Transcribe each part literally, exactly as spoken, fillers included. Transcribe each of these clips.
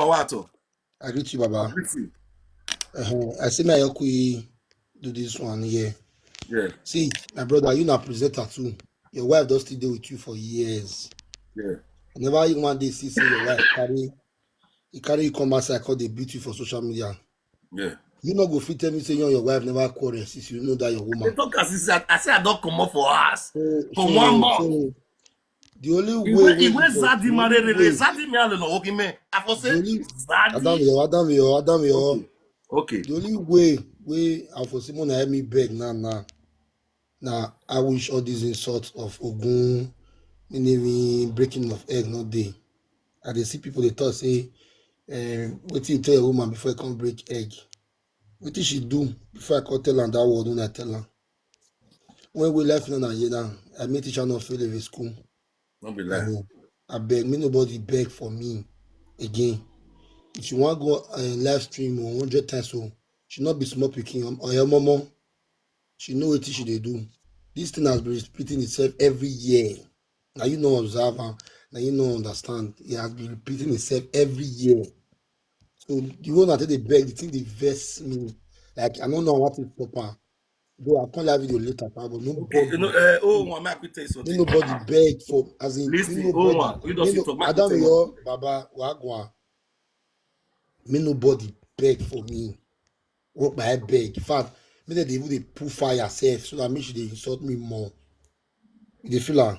Owato. I greet you, Baba. Greet you. Uh-huh. I say my Okui do this one here. Yeah. See, my brother, you na presenter too. Your wife does still dey with you for years. Yeah. Never even one day see say your wife carry, he carry you come outside, call dey beat you for social media. Yeah. You no go fit tell me say you and your wife never quarrel since you know that your They woman. Talk as if I, I say I don't come up for us. So, For so, one month. So, the only way Iwe wey you iwe for- zadi the marere only way- zadi mi ale no woki me. I for say the only- zadi. Adam yo, Adam yo, Adam yo. Okay. Okay. The only way wey I for Simon help me beg now now. Now I wish all these insults of Ogun, meaning breaking of egg, not day. I dey see people they talk say, um, what you tell a woman before you come break egg? What did she do before I come tell her that word when I tell her? When we left now, you know, I made teacher not fail every school. Don't be lie. I beg, me nobody beg for me again. If you want go uh, live stream one hundred times, so she not be small picking or your mama. She know what she they do. This thing has been repeating itself every year. Now you know observe am. Now you know understand. It has been repeating itself every year. So the one that they beg, the thing they vex me. Like I don't know what to stop her. Though I can't live video later, but no Okay, you know, uh, oh, one man, I could tell you me something. Nobody beg for as in Listen, me oh, nobody, one, you don't me see no- talk, man, Adam tell you. Yo, Baba Wagwan. Me nobody beg for me. Work my head beg. In fact, me that they even they pull fire safe so that me should they insult me more. You dey feel am?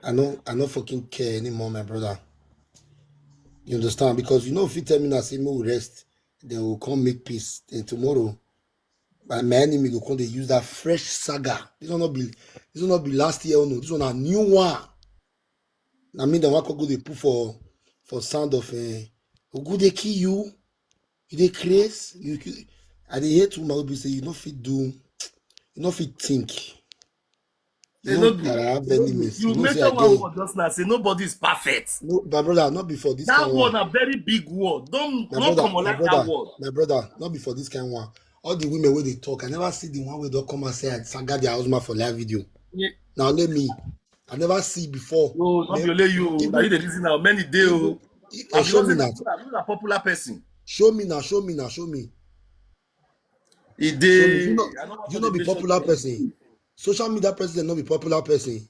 I no I no fucking care anymore, my brother. You understand? Because you know if you tell me now say me will rest, they will come make peace. Then tomorrow, my, my enemy go come they use that fresh saga. This will not be this will not be last year, oh no. This one a new one. I mean the one could go they put for for sound of uh, Ogun they kill you, you they craze, you, you I dey hate woman will be say you no fit do, you no fit think. They You no no be- gotta have enemies. You You know make say that I one get word just now. Say nobody is perfect. no, my brother, not before this That kind one one. A very big word. Don't My don't brother, come on my like that brother, word. my brother, not before this kind one. All the women where they talk, I never see the one where they come and say I saga their husband for live video. Yeah. Now let me, I never see before. No, not Me- be only you. even- Now you dey listen now. Many day. Oh. Uh, show me now. People are popular person. Show me now. Show me now. Show me. He Show me. dey. You know, I don't want you to not be mention popular names. Person. Social media president not be popular person.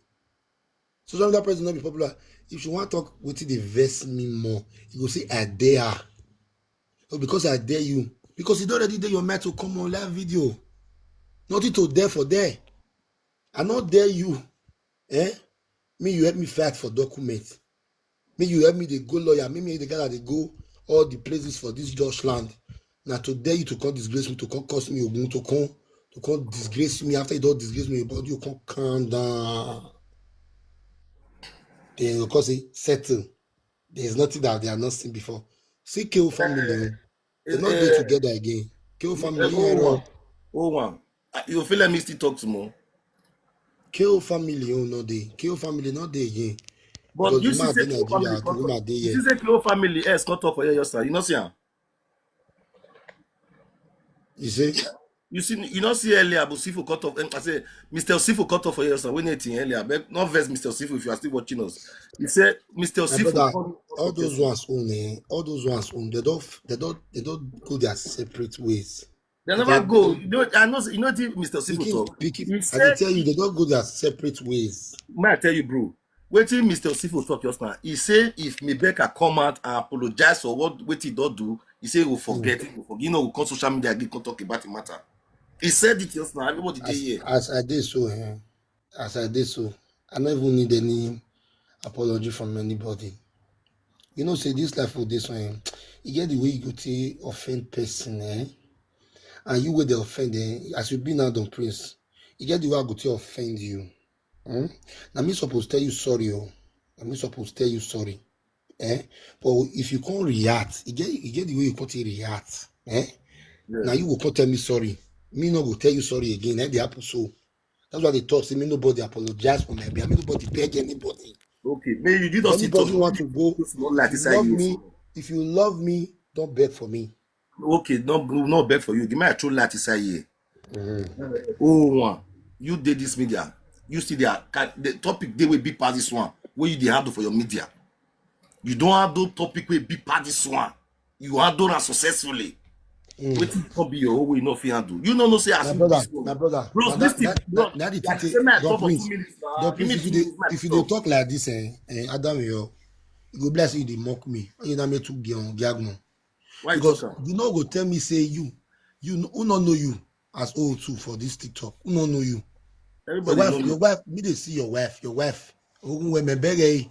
Social media president not be popular. If you want talk, what the vex me more? You go say I dare her. Oh, because I dare you. Because you don't already dare your man to come on live video. Nothing to dare for there. I not dare you. Eh? Me, you help me fight for documents. Me, you help me they go lawyer. Me, me the guy that they go all the places for this Dutch land. Now to dare you to come disgrace me, to come curse me, Ogun, to come to come disgrace me after you don't disgrace me, but you come calm down. Then of course say settle. There's nothing that they have not seen before. See K O family. They not be together again. K O family. Oh one. Oh one. Ah, you feel like me still talk some more. K O family oh no dey. K O family not dey again. But Because you the see man say dey K O Nigeria, family the come woman talk. dey You here. see say K O family else come talk for here yesterday. You know see am. You see? You see, you know see earlier, but Sifo cut off. I say Mister Sifo cut off for here yesterday. When eighteen earlier, but not verse Mister Sifo if you are still watching us. He said Mister My Sifo. brother, come- all those ones own eh, all those ones own. They don't they don't they don't go their separate ways. They never go. You know, I know. You know the Mister Sifo Pikin, talk. pikin, He as said, I tell you, they don't go their separate ways. May I tell you, bro? Wetin Mister Sifo talk just now. He say if Mebecca come out and apologize for what wetin he don do, he say he will forget. He will forget. You know, we come social media again, come talk about the matter. He said it just now. Everybody dey As, here. as I did so, eh, as I did so, I don't even need any apology from anybody. You know, say this life with this one, eh, you get the way you go to offend person, eh? And you with the offend, eh? As you be now, don't praise. You get the way I go to offend you. Hmm? Now me supposed tell you sorry, oh. Now me supposed tell you sorry. Eh? But if you can't react, you get you get the way you can't react. Eh? Yeah. Now you go come tell me sorry. Me no go tell you sorry again. Eh? They happen so. That's why they talk. Say me nobody apologize for my behalf. Me nobody beg anybody. Okay, may you did If not see anybody talk. Want to go, Just no light if you inside love you. Me, if you love me, don't beg for me. Okay, no, no, no beg for you. Give me a true light inside here. Oh one, you did this media. You see there, can, the topic they will be past this one. Where you dey handle for your media. You don handle topic wey big pass this one. You handle am successfully. Wetin come be your own wey you no fit handle? You no know say as My you brother, this one. my brother, Bros, na listen, that, bro, that, that the like thing say me I Don talk for Prince, two minutes now. Don Give me Prince, if two you dey minutes, my if you talk. dey talk like this, eh, eh, Adam, you you go be like say you dey mock me. You na me too gion giagmo. Why you Because talk am? You no go tell me say you, you no- who no know you as old too for this TikTok. Who no know you? Your Everybody wife, know me. Your wife, me dey see your wife, your wife. Ogun women beg eh.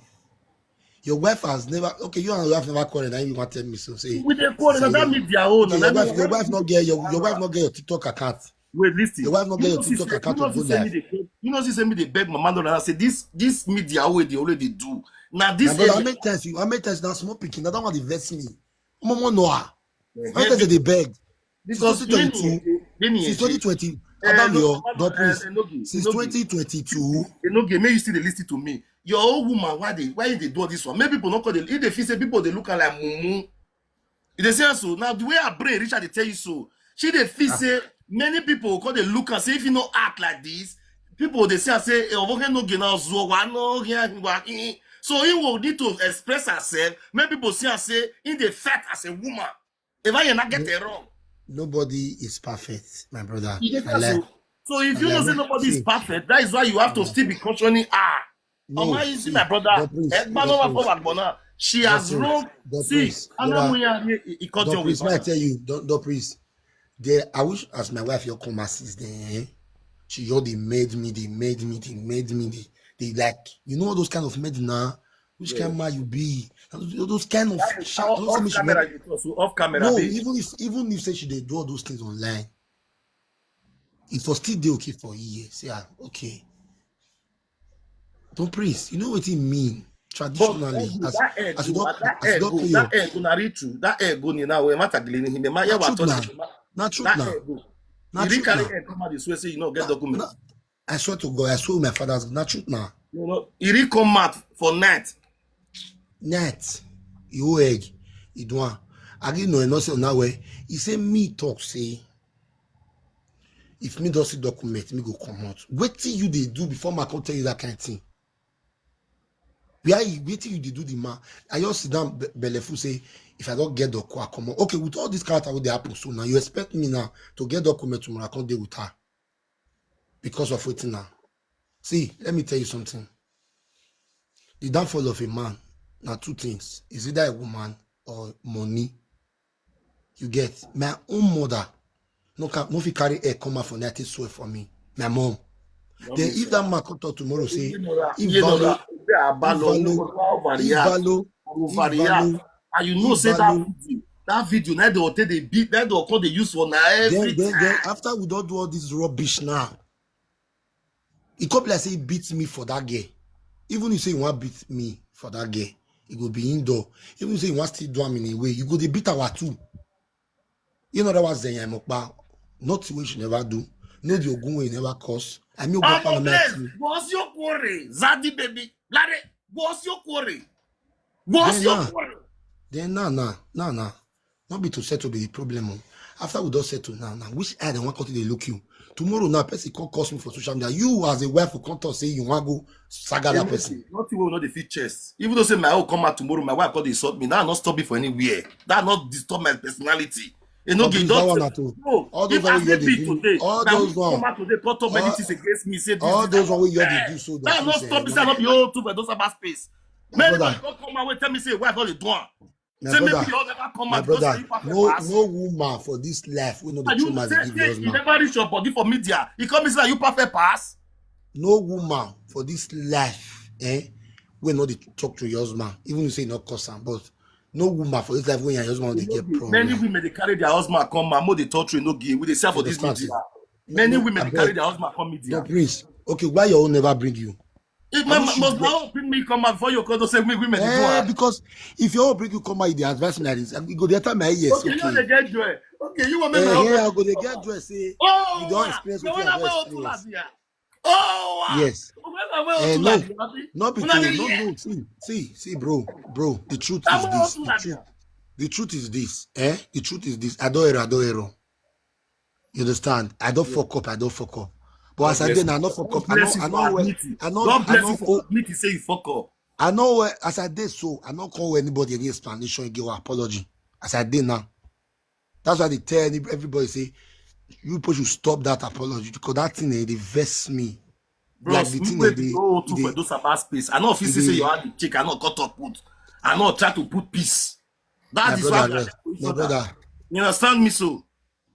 Your wife has never, okay, you and your wife never quarrel, and you want tell me so say We dey quarrel, na say that media own. okay, Na your that wife, your media. Wife not get your, your wife not get your TikTok account. Wait, listen. Your wife not get You your know, see TikTok say, you account know, to go see say me live. Dey, you know, see say me dey beg mama no and say this this media wey dey already do. Now My this brother, how area, many times you, how many times now small pikin? That one dey vex me. Momo Noah. eh, How many times they beg? because Since twenty twenty-two, many since twenty twenty, Eh, Adam, no, your no, Don eh, Prince. eh, no, give, Since no, give. twenty twenty-two, You know, give me you still dey listen to me. Your old woman, why they why they do all this one? Many people not call them. If they feel say people they look at like mumu, they say so. Now the way her brain Richard they tell you so, she they feel say many people call they look and say if you no act like this, people they say and say eh, ovoke no gina zuo wa no gina wa eh." So he will need to express herself. Many people see and say in the fact as a woman, if I not get it wrong. Nobody is perfect, my brother. You get I that like. So, so if you I know like. Say nobody is See. Perfect, that is why you have to still be cautioning her. No, Omo, you see see, my brother, Don Prince, eh, Don Gbanowa Prince. Forward Gbona, she Don has Prince, wrong. Don See, Prince, brother, Alamuya, he, he cut Don your Prince, way. May I tell you, Don, Don Prince, there, I wish as my wife your come as is there, eh? She just dey made me, they made me, they made me, they, they like, you know those kind of made now? Which kind of man you be? Those those kind of sha- Off, don't say off me she camera, make- you talk, so off camera, No, babe. Even if even if say she dey do all those things online, it for still dey okay for a year. Say ah, okay. Don Prince, you know what it mean? But Traditionally, Eddie, as that egg as you go, don't that as you egg don't go, pay that your egg go na reach you. That egg go ni now. When matter gleaning him, man, yeah, Na what truth talk na. about Na truth that na. Egg go. Na You really truth carry na. egg come out this way say you no get document. Na- I swear to God, I swear with my father's na truth na. You know, he really come out for night. Net, you egg, you do one. I didn't know enough say now where he say me talk say if me don't see document, me go come out. Wait till you they do before my come tell you that kind of thing. Where you wait till you they do the man. I just sit down be- belleful say if I don't get the car, come on. Okay, with all this character what they happen so now you expect me now to get document tomorrow I can't deal with her because of waiting now. See, let me tell you something. The downfall of a man now two things. Is either a woman or money. You get my own mother. No can no fit carry air come out for night swear for me. My mom. Then if that man come talk tomorrow say if Valo, if Valo, if Valo, And you know say that video, that video now they will take the beat that they will call the use for now then, every then, time. Then after we don't do all this rubbish now, it come be like say he beats me for that girl. Even if say you want beat me for that girl, it go be indoor. Even if say you want still do am in a way, you go dey beat our two. You know that was Zenya Mokpa. Not the way she never do. No the ogun way never cause. I mean, I'm Ogun a Kpana bless. Mẹ́tì. What's your quarry? Zaddy baby. Lare, what's your quarry? What's Then your now, quarry? Then now, now, now, now. Not be to settle be the problem. Oh. After we don't settle now, now which eye they want to they look you? Tomorrow now, person come curse me for social media. You as a wife will come talk say you want go saga that person. Nothing will not defeat chest. Even though say my own come out tomorrow, my wife call insult me. That not stop me for anywhere. That not disturb my personality. You know, But give please, that one don't at all. No, All if those I one say wey you be dey do, today, all now those who one, come out today, talk talk many all, things against me. Say this, all this, those that one wey you one. dey do so, That don't not say, stop me. no. Say not be all too for those about space. My Many brother. people come out with tell me say wife not the do am. My Say brother, maybe you all never come my out because brother, you perfect no, pass. No woman for this life will not be And you true as say, give say yours you now. Never reach your body for media. He come say you perfect pass. No woman for this life, eh, will not dey talk to your husband. Even you say not cause am, but no woman for this life when your husband they get problem. Many women they carry their husband come and more they talk to no give. We they sell for this Understand, media. sir. Many No, women I they carry beg. Their husband come media. No, please. Okay, why your own never bring you? If my I wish you must go- now bring me come out for you because say me women they do Eh, am. Because if your own bring you come out, they advise me like this. I go there tell my yes. Okay, you Okay. They get joy. Okay, you want me Eh, now? Yeah, I go they get joy. Say Oh, you don't wow. Experience You what you wanna have go experienced. Tulasia? Oh, wow. Yes. You wanna go Eh, no. Tulasia, abi? Not be Una true. dey No, hear? No, see, see, see, bro, bro. The truth Una is go this. The Tulasia? Truth, the truth is this. Eh, the truth is this. I don't error. I don't error. You understand? I don't fuck up. I don't fuck up. But as I did, I don't fuck up. I Bless don't. you I for don't. Admit it. I don't. God I bless you don't. For admit it. Say you fuck up. I know where, as I did so, I not call anybody any explanation, give apology. As I did now. That's why they tell any- everybody say, you people should stop that apology because that thing eh, they vex me. Bros, Like the me thing wey eh, be they- go to they- for those about space. I no fit see they- say you had the chick. I no cut up put. I no try to put peace. My That is why brother, we are rest. for each My other. brother, You understand me so?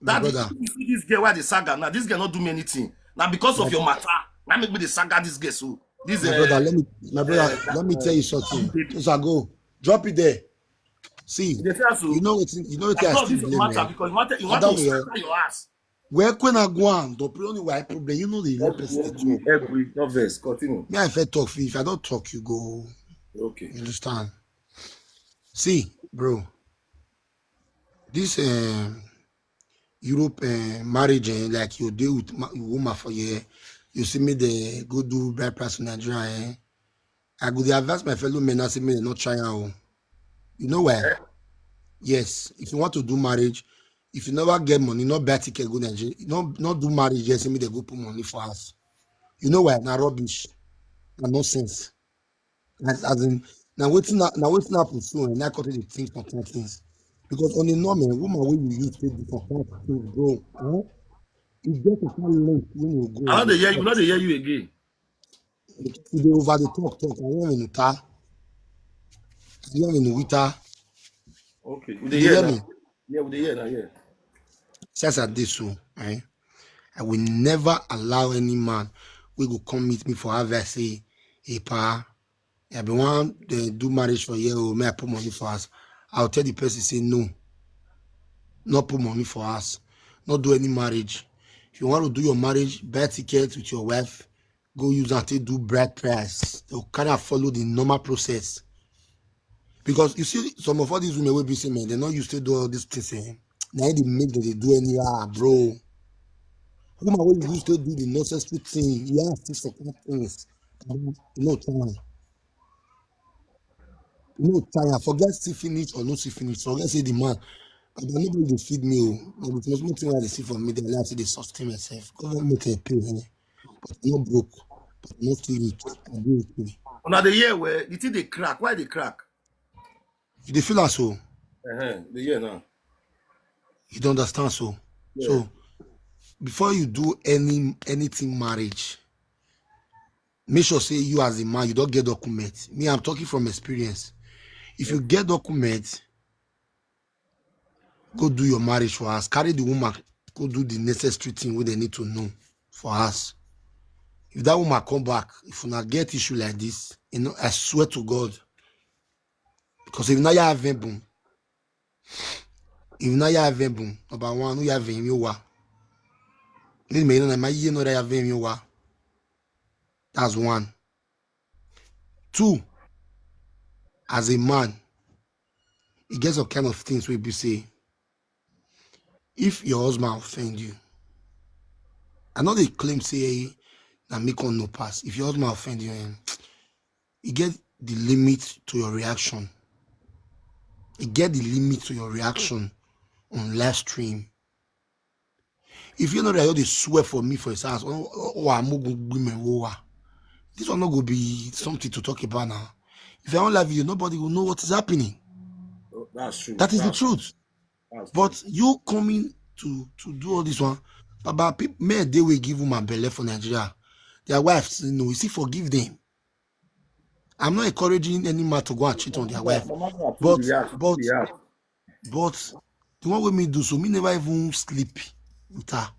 my That is, brother, you see this girl where the saga now. This girl not do me anything. Now because of My- your matter, now make me the saga this girl so. This my uh, brother, let me, my brother, uh, let me tell you something. Just I go drop it there. See, they say so. You know what? You know what I I thought still this blame matter eh? Because you want to, you I want to don't know. scatter your ass. Where can I go on? Don't put only why problem. You know the real person dey talk. Every no verse. Continue. Me I fit talk for you. If I don't talk, you go. Okay. You understand? See, bro. This um, Europe uh, marriage, eh, like you deal with ma- woman for year, you see me they go do bride price in Nigeria. Eh? I go dey advise my fellow men. I say me they not try out. You know why? Yes, if you want to do marriage, if you never get money, not buy ticket go Nigeria. Not not do marriage. Yes, me they go put money for us. You know why? Na rubbish, na nonsense. As, as in, now waiting now waiting happen so and I cut the things for ten things. Because on the normal woman wey you use take do for ten things, bro. Eh? You get to come late when you go. I know they hear you. Not they hear you again. You dey over the talk talk. I don't even ta. I don't even wita. Okay. We You dey dey hear hear now. Me? Yeah, we dey hear now. Yeah. Since I did so, eh? I will never allow any man we go come meet me for have I say, hey pa, I be one they do marriage for year or may I put money for us. I'll tell the person say no. Not put money for us. Not do any marriage. If you want to do your marriage, buy ticket with your wife, go use and take do bride price. They'll kind of follow the normal process. Because you see, some of all these women will be saying, man, they're not used to do all these things. Eh? Now they make them they do anyhow, bro. Woman will used to do the necessary thing. Yeah, still some kind things. You know, time. You know, time. Forget see finish or no see finish. Forget say the man. And nobody dey feed me. Oh. Now the most thing I dey see for me, they like to dey sustain myself. Government make a pay. Eh? But I'm not broke. But I'm not too rich. I do okay. Una dey hear where the thing dey crack. Why they crack? You dey feel am so. Uh-huh. Dey hear now. You don't understand so. Yeah. So before you do any anything marriage, make sure say you as a man you don't get document. Me, I'm talking from experience. If you get document, go do your marriage for us. Carry the woman, go do the necessary thing wey they need to know for us. If that woman come back, if una get issue like this, you know, I swear to God, because if now you have boom, if now you have boom, number one, who you have in your wa. This may not my year no have in your wa. That's one. Two, as a man, e get some kind of things wey be say if your husband offend you, I no dey claim say na me come no pass. If your husband offend you, eh, e get the limit to your reaction. E get the limit to your reaction on live stream. If you know that you dey swear for me for his house, oh, oh, oh, I'm gonna be my wowa. This one not gonna be something to talk about now. If I don't live video, nobody will know what is happening. Oh, that's true. That is the That's- truth. that's But you coming to to do all this one, Baba, people men they will give woman belly for Nigeria. Their wives, you know, you see, forgive them. I'm not encouraging any man to go and cheat on their wife. Mama, mama, But- react, but- react. But the one with me do so, me never even sleep with her.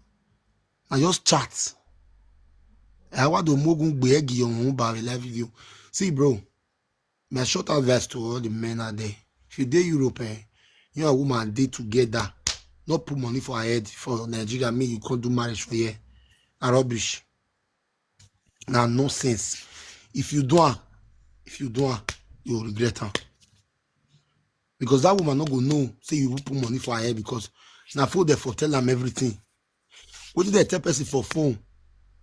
I just chat. I want to mogun begi on by live video. See, bro, my short advice to all the men out there. If you dey Europe, eh, you and woman dey together. Not put money for her head for Nigeria. Me, you can't do marriage for here. Na rubbish. Na nonsense. If you do am, if you do am, you will regret am. Because that woman not go know say you put money for her head because na phone they for tell am everything. What did they tell person for phone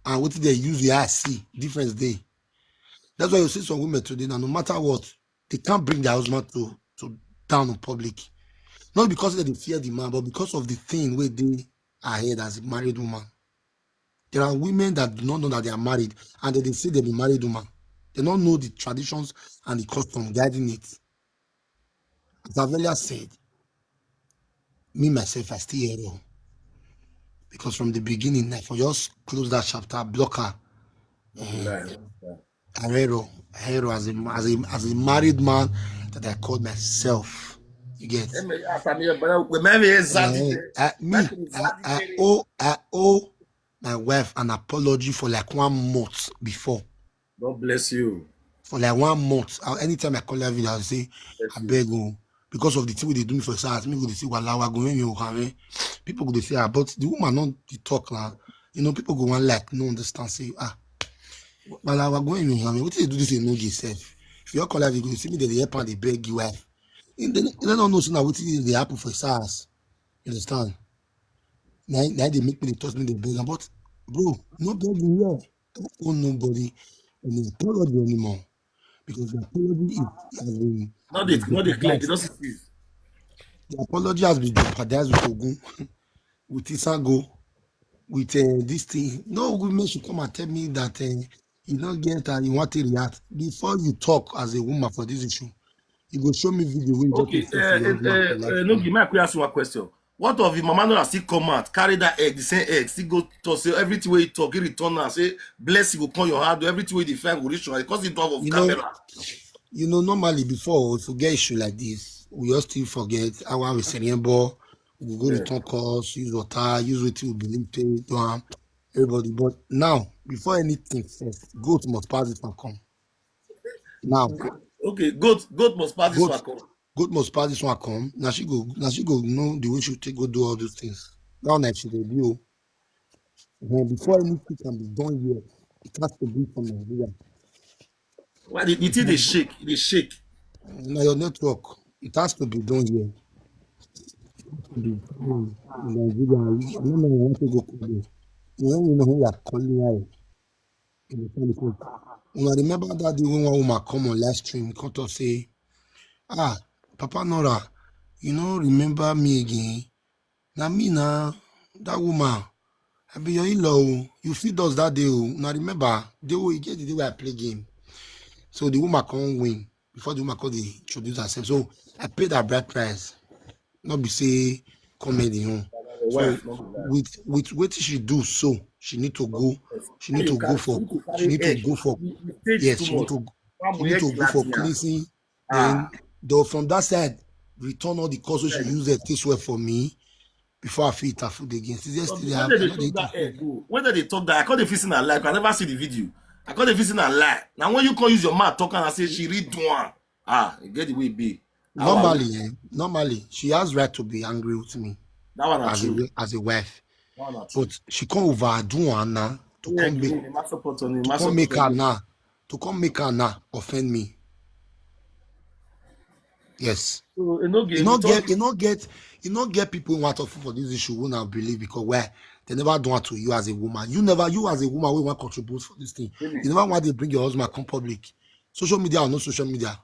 and what did they use the eye see difference day? That's why you see some women today now, no matter what, they can't bring their husband to to down in public. Not because they fear the man, but because of the thing where they are ahead as a married woman. There are women that do not know that they are married and they, they say they be married woman. They don't know the traditions and the custom guiding it. As I've earlier said, me myself, I still error. Because from the beginning, I for just close that chapter, blocker. Yeah. I error. I error as a, as a, as a married man that I called myself. You get? Eme, after me, but we may be exactly. Eh, I, me, I, I owe, I owe my wife an apology for like one month before. God bless you. For like one month, I, anytime I call her video, I'll say, Bless I you. beg you. Because of the thing wey dey do me for SARS, me go dey say, "Wala, wa go me o kare." People go dey say, "Ah, but the woman not the talk now." You know, people go one like, no understand, say, "Ah, wala, wa go me o kare. What they do this in no dey self?" If you call her, you go see me, they help and they beg you wife. And then, you don't know, so now what they happen for SARS. You understand? Now, now they make me the trust me, they beg am. But, bro, no beg me here. I don't owe nobody any apology anymore. Because the apology is, has been, Not the, not the clear. It doesn't see. The apology has been jeopardized with Ogun, with Isango, with uh, this thing. No women should come and tell me that uh, you don't get and you want to react. Before you talk as a woman for this issue, you go show me video where you Okay, just uh, yourself uh, uh, uh, no, give me a quick ask you one question. What of the mama no still come out, carry that egg, the same egg, still go to say everything where you talk, he return and say blessing will come your heart, everything where you find will reach you, because the dog of You know, camera. You know, normally before, if we get issue like this, we all still forget our we say, "Remember, we go Yeah. return calls, use water, use what we believe to do am, everybody." But now, before anything first, goat must pass this one come. Now, Okay, goat, goat must pass this Goat. One come. Goat must pass this one come. Now she go, now she go know the way she take go do all those things. Now, like she dey do. Then before anything can be done here, it has to be from Nigeria. Why the, the thing they shake, they shake. Now your network, it has to be done here. It has to be done in Nigeria. I don't know, I want to go call you. You don't even know who you are calling out. You understand the point? Una remember that day when one woman come on live stream, come talk say, "Ah, Papa Nora, you no remember me again? Na me na that woman. I be your in-law o. You fit us that day o." Una remember? They will get the day where I play game. So the woman can't win before the woman call the introduce herself. So I paid her bride price. Not be say comedy, you know. The So wife, not the wife. with with what she do, so she need to go. She need You to go can't- for. you need to She need to carry go for. You, you take Yes, too she need much. to. Why She we need to act go for like that? cleansing. Ah. Then though from that side, return all the calls so she Yeah. use her taste well for me before I feed her food again. Since But yesterday, when I they cannot dey eat talk that her egg, food. Go, when they dey talk that, I can't fit in her life. I never see the video. I can't fit in her life. Now when you can't use your mouth talk and I say she read one. Ah, you get the way it be. Our Normally, eh, normally she has right to be angry with me That one na as a true. wi- as a wife, That one na true. But she can't overdo her now to Yeah, come make you, you must support on him, to must come make support her on him. now to come make her now offend me. Yes. So, you know, You not get, you not get, you not get people who want to for this issue who now believe because why they never do it to you as a woman. You never, you as a woman, we want contribute for this thing. You never want to bring your husband come public. Social media or no social media.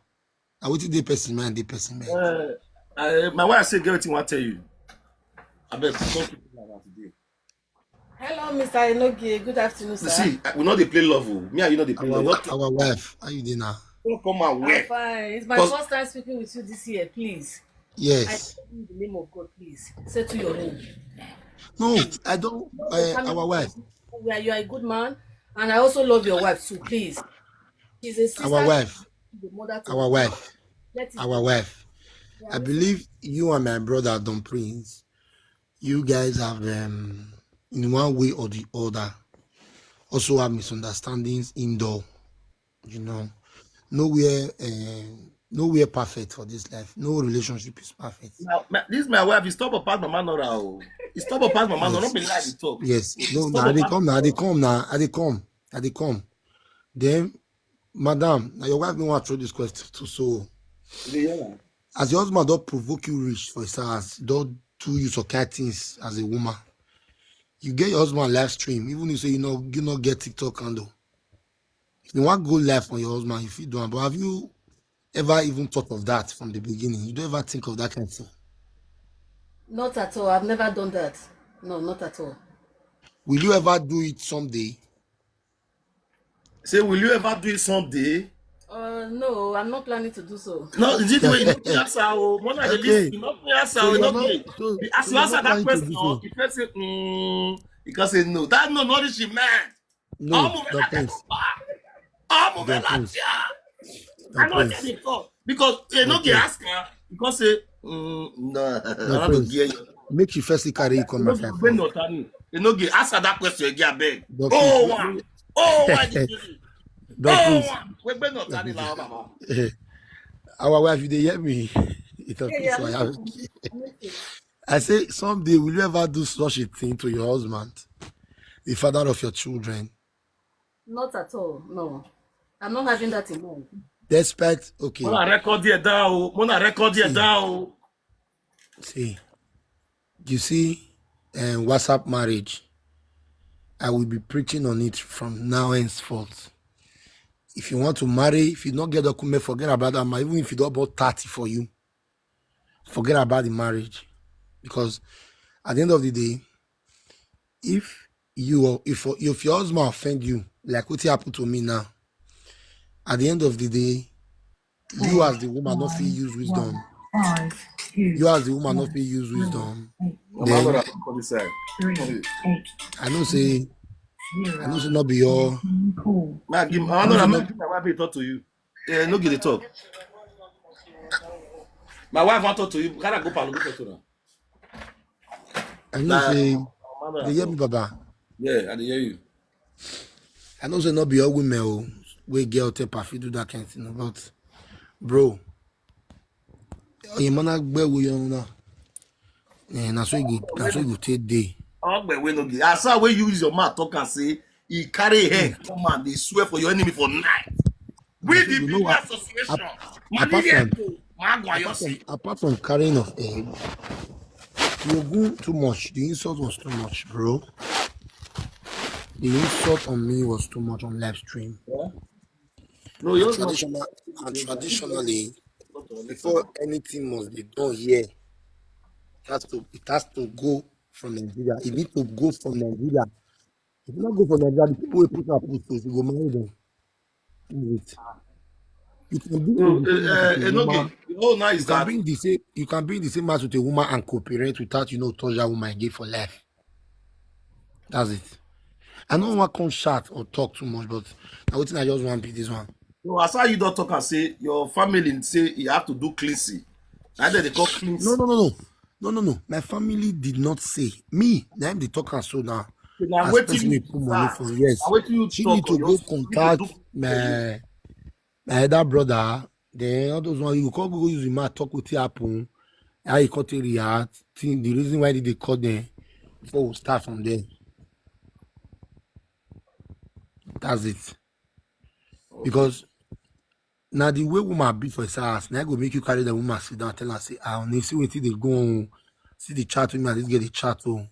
I wait the person man, the person man. Uh, I, my wife said, "Get wetin I tell you." I bet don't keep it like that today. Hello, Mister Enogie. Good afternoon, sir. See, I- we know they play love. Oh. Me and you know they play Our, love. our wife, how you doing now? Don't come my I'm way. Fine. It's my Cause- First time speaking with you this year, please. Yes. In the name of God, please settle your home. No, I don't. Uh, our wife. Yeah, you are a good man, and I also love your wife too. Please, she's a sister. Our wife. The mother to Our wife. Let it Our wife. Yeah, I let's- believe you and my brother Don Prince, you guys have, um, in one way or the other, also have misunderstandings indoor. You know, nowhere, uh, nowhere perfect for this life. No relationship is perfect. Now, ma- this my wife. He stop apart Mama Nora. Oh. He stop apart Mama Nora. Yes. Don't be like the talk. Yes. He No, stop now they apart- come. Now they come. Now I they come. I they come. Then, madam, now your wife don't want to throw this question to so. You dey hear am? As your husband don't provoke you rich for his house, don't do you some kind things as a woman. You get your husband live stream, even if you say you know you not get TikTok handle. If you want go live on your husband, if you don't, but have you ever even thought of that from the beginning? You don't ever think of that kind of thing. Not at all. I've never done that. No, not at all. Will you ever do it someday? Say, will you ever do it someday? Uh, no, I'm not planning to do so. No, is it the way you no fit answer? Oh, Mona, dey Okay. listen. You no fit answer. So Oh, you you're no not fit. so, As so you you're answer not that planning to question, do so. If you say, mm, you can say no. That no, not she man. No, Ọmọ mi the láti prince. Ọmọ mi The láti prince. Ọmọ The mi prince. Because they no The get prince. Ask her. Because say, mm, no, I The don't know prince. get you. Make she first carry you come No outside get first. No get They no get Ask her that question again, abeg. The Oh, prince. one. Oh, why did you do? The Oh, prince. one. We be not Tani la, Baba. Our wife, you dey hear me? It Yeah, yeah, so I I'm have. listening. I'm listening. I say someday, will you ever do such a thing to your husband, the father of your children? Not at all. No, I'm not having that in mind. Despite, okay, Mona record there down. Mona record there see, down. see, you see, um, WhatsApp marriage. I will be preaching on it from now henceforth. If you want to marry, if you not get document, forget about that man. Even if you don't bought thirty for you, forget about the marriage. Because at the end of the day, if you or if, if your husband offend you, like what happened to me now, at the end of the day, you as the woman not feel use wisdom. You as the woman not feel use wisdom. Mama, Then brother, come this side. I know say I know say not be all. Ma, give, I don't know. Ma, give my wife a talk to you. Yeah, no, give the talk. My wife want talk to you. Can I go palo go talk to her? I know say they hear me, Baba. Yeah, I dey hear you. I know say not be all women oh, we get temper fit do that kind of thing, but bro, your man gbe wo you now. Eh, na so you go, na so you go take day. Ogbe wey no give. As I wey use your mouth talk and say he carry head come and they swear for your enemy for night. With the You know people what? Association. Apart from Magwa apart from, apart from carrying of head, you go too much. The insult was too much, bro. The insult on me was too much on live stream. No, you're Traditional and traditionally, before anything must be done here, it has to it has to go from Nigeria. It needs to go from Nigeria. If you not go from Nigeria, the people will put up with you go marry them. That's it. You can be No, in the same uh, house with a Enoge, woman. the whole night You is can that be in the same you can be in the same house with a woman and cooperate without you know touch that woman again for life. That's it. I don't want to come shout or talk too much, but I think I just want to be this one. No, as how you don't talk and say your family say you have to do cleansing. Now that they call cleansing. No, no, no, no. No, no, no. My family did not say me. Now I'm the talker so now. Now As wait till person we you put money start. for yes. Now wait till you She talk need to on go your- you need to contact do- my my elder brother. Then all those ones you go go use him mouth talk with happen. How he cut a react. Think the reason why did they call them before we start from there. That's it. Because now the way woman be for his house, now go make you carry the woman sit down, tell her say, "I only see wetin dey go on, see the chat with me, and this get the chat on."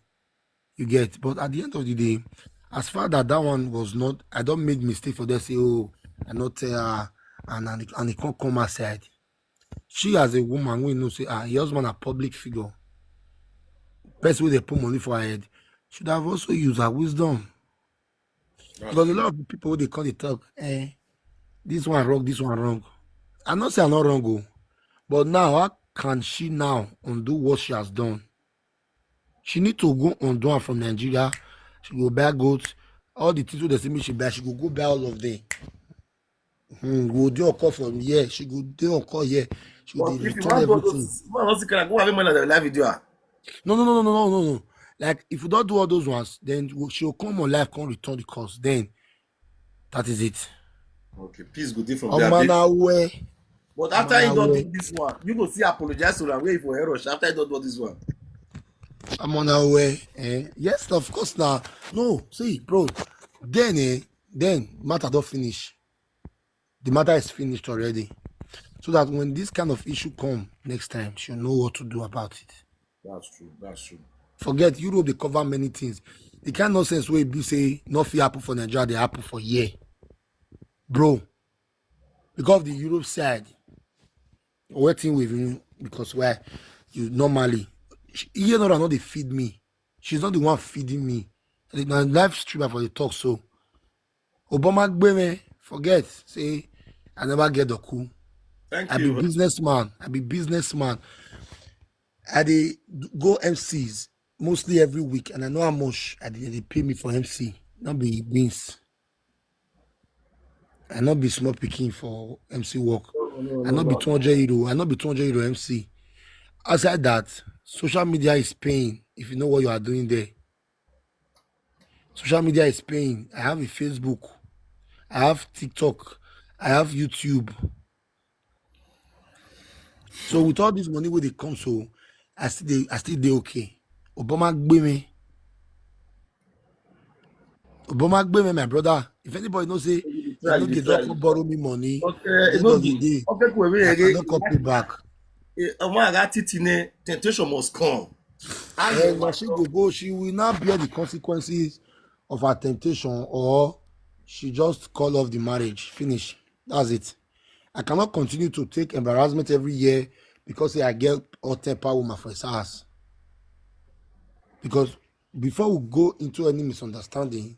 You get, but at the end of the day, as far that that one was not, I don't made mistake for that say, "Oh, I not tell her," and and, and it can't come outside. She as a woman, we know say, ah, your husband a public figure. Person wey dey put money for her head should have also used her wisdom. Because a lot of the people wey dey come dey talk, eh, this one wrong, this one wrong. I not say I not wrong, oh, but now how can she now undo what she has done? She need to go undo am from Nigeria. She go buy goats, all the things wey they say make she buy, she go go buy all of them. Hmm, go dey on call from here. She go dey on call here. She go But dey if you return want to go everything. to man, what's the kind of go have money that live video? No, no, no, no, no, no, no, no. Like if you don't do all those ones, then you- she'll come on live, come return the calls. Then that is it. Okay, peace go different. Oh man, I wear. But after you Man, don't I do this one, you go see apologize to her way for error after you don't do this one. I'm on our way. Eh? Yes, of course now. No, see, bro. Then, eh, then matter don't finish. The matter is finished already. So that when this kind of issue come next time, she'll know what to do about it. That's true. That's true. Forget Europe, they cover many things. The kind of nonsense wey be say no fit happen for Nigeria, they happen for here. Bro, because of the Europe side, waiting with me because why you normally she- here not not they feed me. She's not the one feeding me. Na live streamer for the talk so. Obama Gbeme, forget, say, I never get the cool. Thank I be you. Businessman. I be businessman. I dey go M Cs mostly every week, and I know how much I dey, they pay me for M C. Not be beans. I not be small picking for M C work. No, no, I no, not be no. two hundred euro. I not be two hundred euro M C. Outside that, social media is paying if you know what you are doing there. Social media is paying. I have a Facebook. I have TikTok. I have YouTube. So with all this money where they come, so I still dey, I still dey okay. Obama Gbeme. Obama Gbeme, my brother. If anybody know say You they try, no you get try. Don't come borrow me money. Okay, At the end no of the be. day, Okay, wait, wait, I again. cannot copy back. Eh, ọmọ àrà títí ni temptation must come. And when she go go, she will not bear the consequences of her temptation, or she just call off the marriage. Finish. That's it. I cannot continue to take embarrassment every year because say I get hot temper woman for his house. Because before we go into any misunderstanding,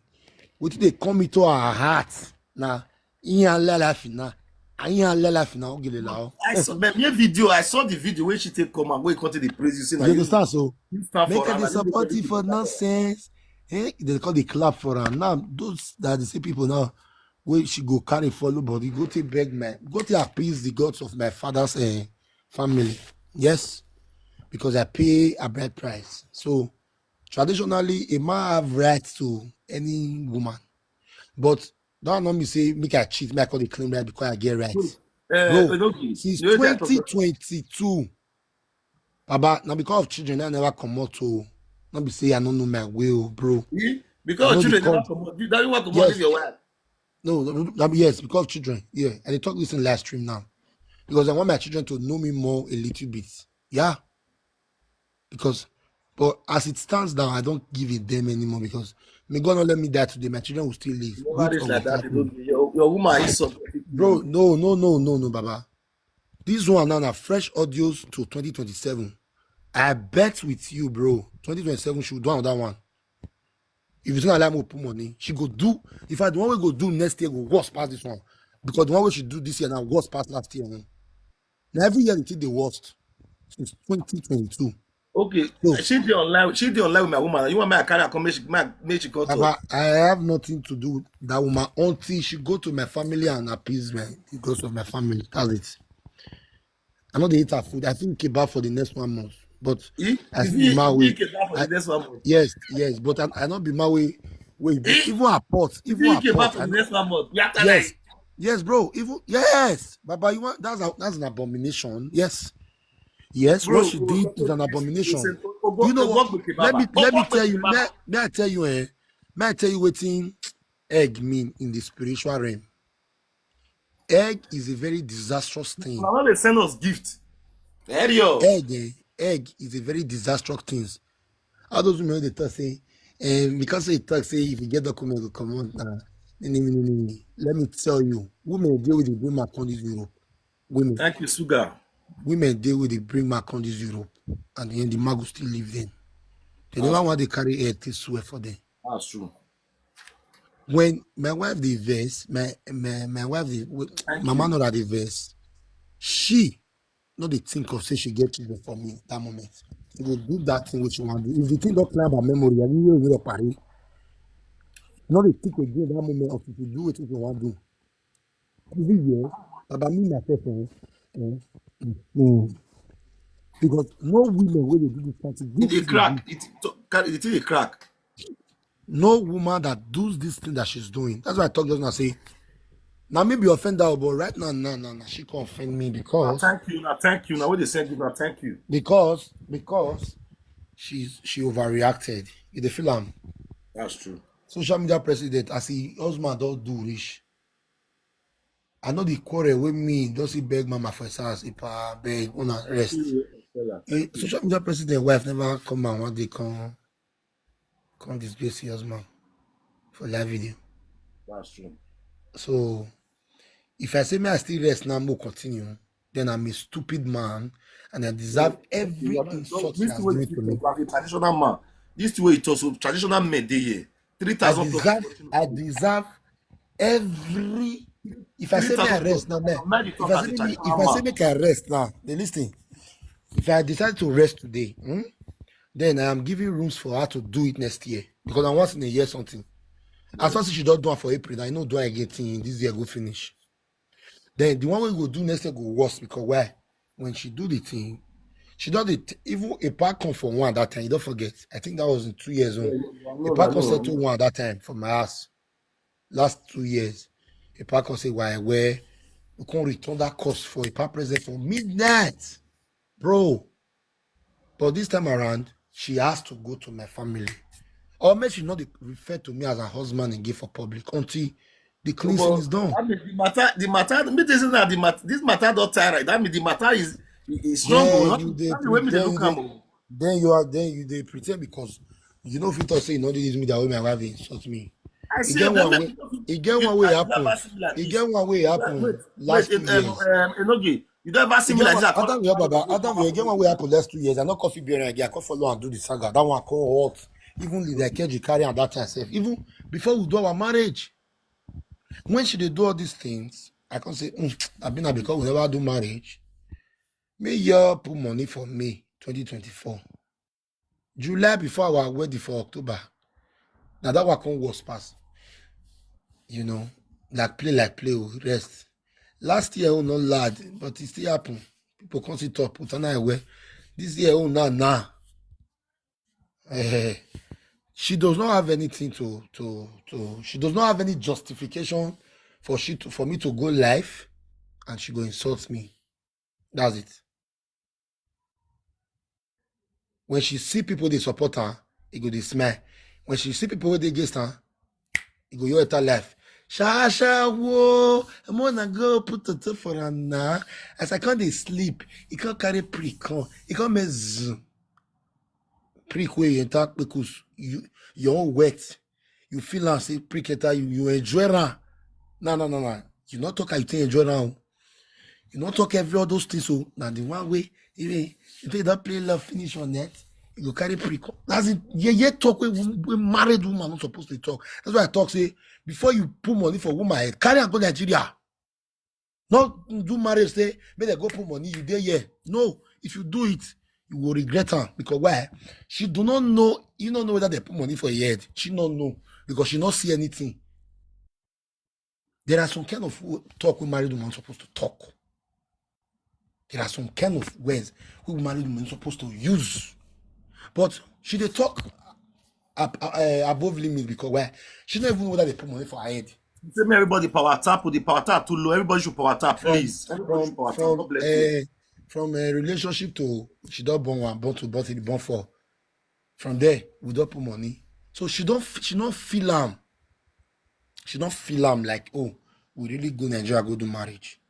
what they come into our heart now? Iyan lala fina, iyan lala fina, ogele lao. I saw my, my video. I saw the video where she take come and where come to the praise you. Say, You now you, understand? So you stand make for her her, dey now you support dey you for do that. Nonsense. Eh? They call the clap for her. Now, those that the same people now, where she go carry follow body, go to beg my, go to appease the gods of my father's eh, family. Yes, because I pay a bride price. So traditionally, a man have rights to any woman, but don't not me say make I cheat, make I call the claim right because I get rights. Eh, Bro, Odogi, since you know that twenty twenty-two, Baba, now because of children, I never come out to not be say I don't know my will, bro. Eh? Because No, children never because- come out. You don't want to money Yes. your wife. No, no, no, yes, because of children. Yeah, and they talk this in live stream now. Because I want my children to know me more a little bit. Yeah. Because, but as it stands now, I don't give it them anymore because may God not let me die today. My children will still live. Never With reach or like that. without me. Your, your woman is so Bro, no, no, no, no, no, Baba. This one now na fresh audios to twenty twenty-seven. I bet with you, bro. Twenty twenty-seven should do another one. If you don't allow me put money, she go do. In fact, the one we go do next year go worse past this one. Because the one we should do this year now worse past last year. Eh? Now every year they think the worst since twenty twenty-two. Okay, No. She the online. She the online with my woman. You want me to carry her come make she make, make she come talk. Baba, I have nothing to do with that woman until she go to my family and appease me. It goes to my family. That's it. I know they eat her food. I think kebab for the next one month. But He, I he, see my way. He came back for I- the next one. Yes, yes. But I, I not be my way. Wait, He- even her pot, even He her came back pot. for I the know, next one month. We after yes, like, yes, bro. Even yes, Baba. You want that's a, that's an abomination. Yes, yes. Bro, What she bro, did bro, is an bro, abomination. listen, Ogo- You know Ogo- what? Ogo- Let me let me Ogo- tell you. Ogo- May, may I tell you? Eh? May I tell you what thing egg mean in the spiritual realm? Egg is a very disastrous thing. Now they send us gift. Erio. Egg, eh, egg is a very disastrous thing. All those women they talk say, eh, because they talk say if you get document go come on. Nah. Let me tell you, women deal with the bring my countries Europe. Women, Thank you, Sugar. Women deal with the bring my countries Europe, and then the man go still live then. They never want to carry air to swear for them. That's true. When my wife the verse, my my my wife the w- Thank my you. man not the verse, she not the think of say she get children for me that moment. She go do that thing which she want to do. If the thing don't clear her memory, I will will party. Not the think again that moment of to do what you want to do. Every year, about me myself, eh, eh, mm, because no women wey dey do this kind thing. It dey crack. It to- carry the thing dey crack. No woman that does this thing that she's doing. That's why I talk just now say, now maybe offend her, but right now, now, now, now she can offend me because Thank you now. Thank you now. What they send you now? Thank you. because because she's she overreacted. You dey feel am. That's true. Social media president, as he husband don't do rich. I know the quarrel with me, just he beg mama for his house, if I beg, una rest. Eh, social media president wife never come and want they come come disgrace your husband for live video. That's true. So if I say me I still rest now, more continue, then I'm a stupid man and I deserve every You are not- insult this that's way given you to me. talk like a traditional man. This way you talk so traditional men dey here. Three I thousand deserve, I deserve Every if I say make I rest now, man, if I say make, if I say make I rest now, they listen. If I decide to rest today, hmm, then I am giving rooms for her to do it next year because I want in a year something. As long as she don't do it for April, I know do it again till this year go finish. Then the one we go do next year go worse because why? When she do the thing, she done it even a pack come for one that time. You don't forget. I think that was in two years old. A pack come settle one that time for my ass. Last two years, a pack come say why where we can't return that cost for a pack present for midnight, bro. But this time around, she has to go to my family. Or make she not dey refer to me as her husband and give for public until the cleansing is done. That means the matter, the matter, me this is not the matter. This matter don't tie right. That means the matter is is strong. Yeah, oh, not you dey that the way me dey pre- look then you am dey- oh. Then you are then you dey pretend because you know if you talk say you know this me that way my wife insult me. I E say get that one way, e get one way happen. E get one way happen last two years. Enogi, you don't ever see me like this. Adam, yeah, Baba. Adam, yeah, get one way happen last two years. I not coffee beer again. I can't follow and do the saga. That one come hot. Even the like you carry and that time safe. Even before we do our marriage, when she dey do all these things, I can say, mm, I been because we never do marriage. Me year put money for me twenty twenty-four. July before our wedding for October. Now that one come worse pass. You know, like play, like play, we rest. Last year, oh, not lad, but it still happen. People come see top, put an eye where. This year, oh, now, now. Eh, she does not have anything to, to, to, she does not have any justification for she to, for me to go live and she go insult me. That's it. When she see people they support her, it go dey smile. When she see people wey dey against her, it go your enter life. Shasha wo, I'm gonna go put the top for her now. As I can't dey sleep, it can't carry prick, come, it can't make zoom. Prick way you enter because you your own wet. You feel am say prick enter you, you enjoy am. No, no, no, no. You not talk how you take enjoy am. You not talk every all those things. So now the one way, even if they don't play love finish on net, you go carry prick. That's it. Yeah, yeah, talk with, with married woman not supposed to talk. That's why I talk say before you put money for woman head, carry and go Nigeria. Not do marriage say make they go put money you there. Yeah, no. If you do it, you will regret her because why? She do not know. You don't know whether they put money for your head. She don't know because she not see anything. There are some kind of wo- talk we married woman supposed to talk. There are some kind of words we married woman supposed to use, but she dey talk ab- uh, above limit because why? She don't even know whether they put money for her head. Say me everybody power tap with the power tap too low. Everybody should power tap, please. Everybody should power tap. God bless you. Uh, from a relationship to she don't born one, born two, born three, born four. From there, we don't put money. So she don't f- she don't feel am. She don't feel am like, oh, we really go Nigeria go do marriage.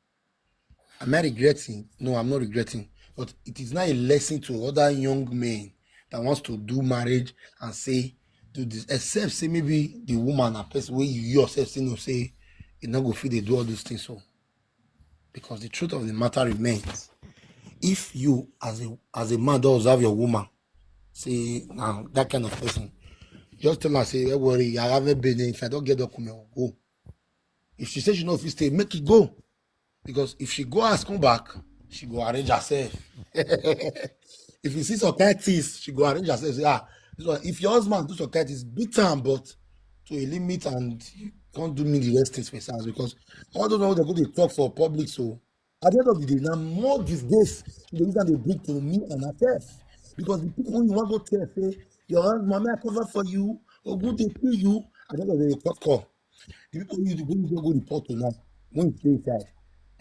Am I regretting? No, I'm not regretting. But it is not a lesson to other young men that wants to do marriage and say do this. Except say maybe the woman a person where you yourself say no say you not go feel they do all those things. So because the truth of the matter remains, if you as a as a man don't observe your woman, say now that kind of person, just tell her say, don't worry, I haven't been there. If I don't get document, I'll go. If she says she no fit stay, make it go. Because if she go ask come back, she go arrange herself. If you see some kind things, she go arrange herself. Say, ah, this one, if your husband do some kind things, beat him, but to a limit and you can't do me the rest things for yourselves because all those ones they go they talk for public. So at the end of the day, now more disgrace the reason they bring to me and herself. Because the people you want to tell say your husband, mommy, I cover for you, or good they pay you, at the end of the day, talk call. The people you go you go report to now, when you stay inside,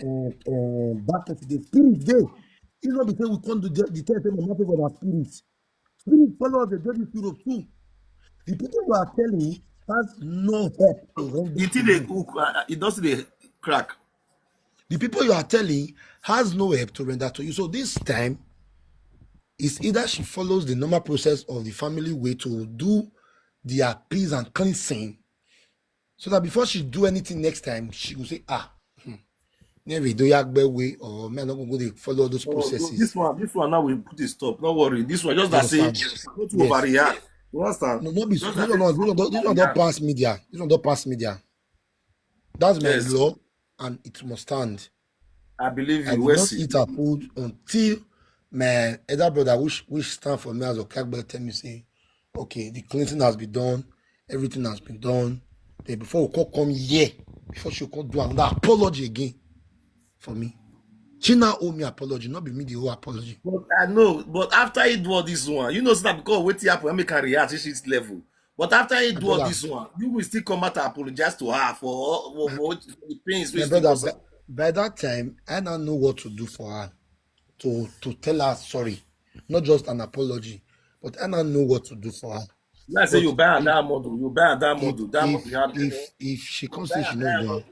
uh, uh, back to the spirit day. It's not because we can't do the the tell them nothing for our spirit. Spirit follow the dirty spirit too. The people you are telling has no help to render The thing to they you. Cook, uh, it doesn't they crack. The people you are telling has no help to render to you. So this time, it's either she follows the normal process of the family way to do the appease and cleansing, so that before she do anything next time, she will say, ah, hmm, never do yagbe way or me I not go go dey follow those Oh, so processes. This one, this one now we put a stop. Don't worry. This one just You that say understand? Not to Yes. overreact. You understand? No, not be Just this that one. Say No, this one don't, this one don't overreact. Pass media. This one don't pass media. That's my law, and it must stand. I believe you. I did not eat her food until my elder brother, which which stand for me as Okagbele, tell me say, okay, the cleansing has been done, everything has been done. Then before we come come here, before she come do another apology again for me. She now owe me apology, not be me the whole apology. But I know, but after he do all this one, you know, say that because wetin happen, I make her react reach this level. But after he do all this one, you will still come out and apologize to her for, for, for the pains. My brother, by, by that time, I don't know what to do for her. To to tell her sorry, not just an apology, but I don't know what to do for her. Like say you buy that model, you buy that model, that model. If if she comes say she no go,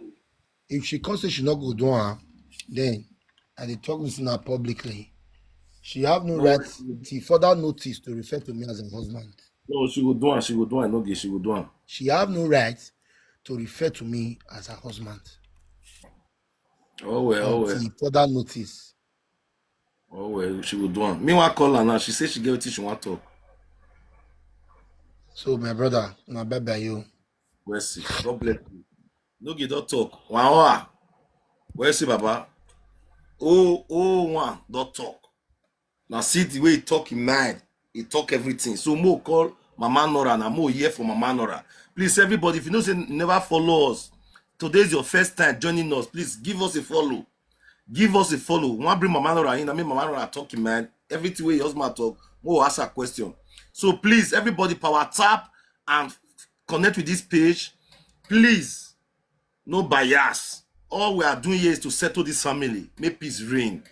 if she comes say she no go do am, then I dey talk this now publicly. She have no right till further notice to refer to me as her husband. No, she go do am. She go do am. No, she go do am. She have no right to refer to me as her husband. Oh well, oh well. Till further notice. Oh well, she go do am. Meanwhile, call her now. She say she get wetin she wan talk. So my brother, na bye bye you. Mercy. God bless you. No get don talk. One hour. Where see Baba? Oh, oh, one don talk. Now see the way he talk in mind. He talk everything. So mo call Mama Nora, now mo hear from Mama Nora. Please, everybody, if you know say you never follow us, today is your first time joining us, please give us a follow. Give us a follow. One bring Mama Nora in. I mean, Mama Nora talk in mind. Everything wey your husband talk, mo ask her question. So please, everybody, power tap and connect with this page. Please, no bias. All we are doing here is to settle this family, make peace reign.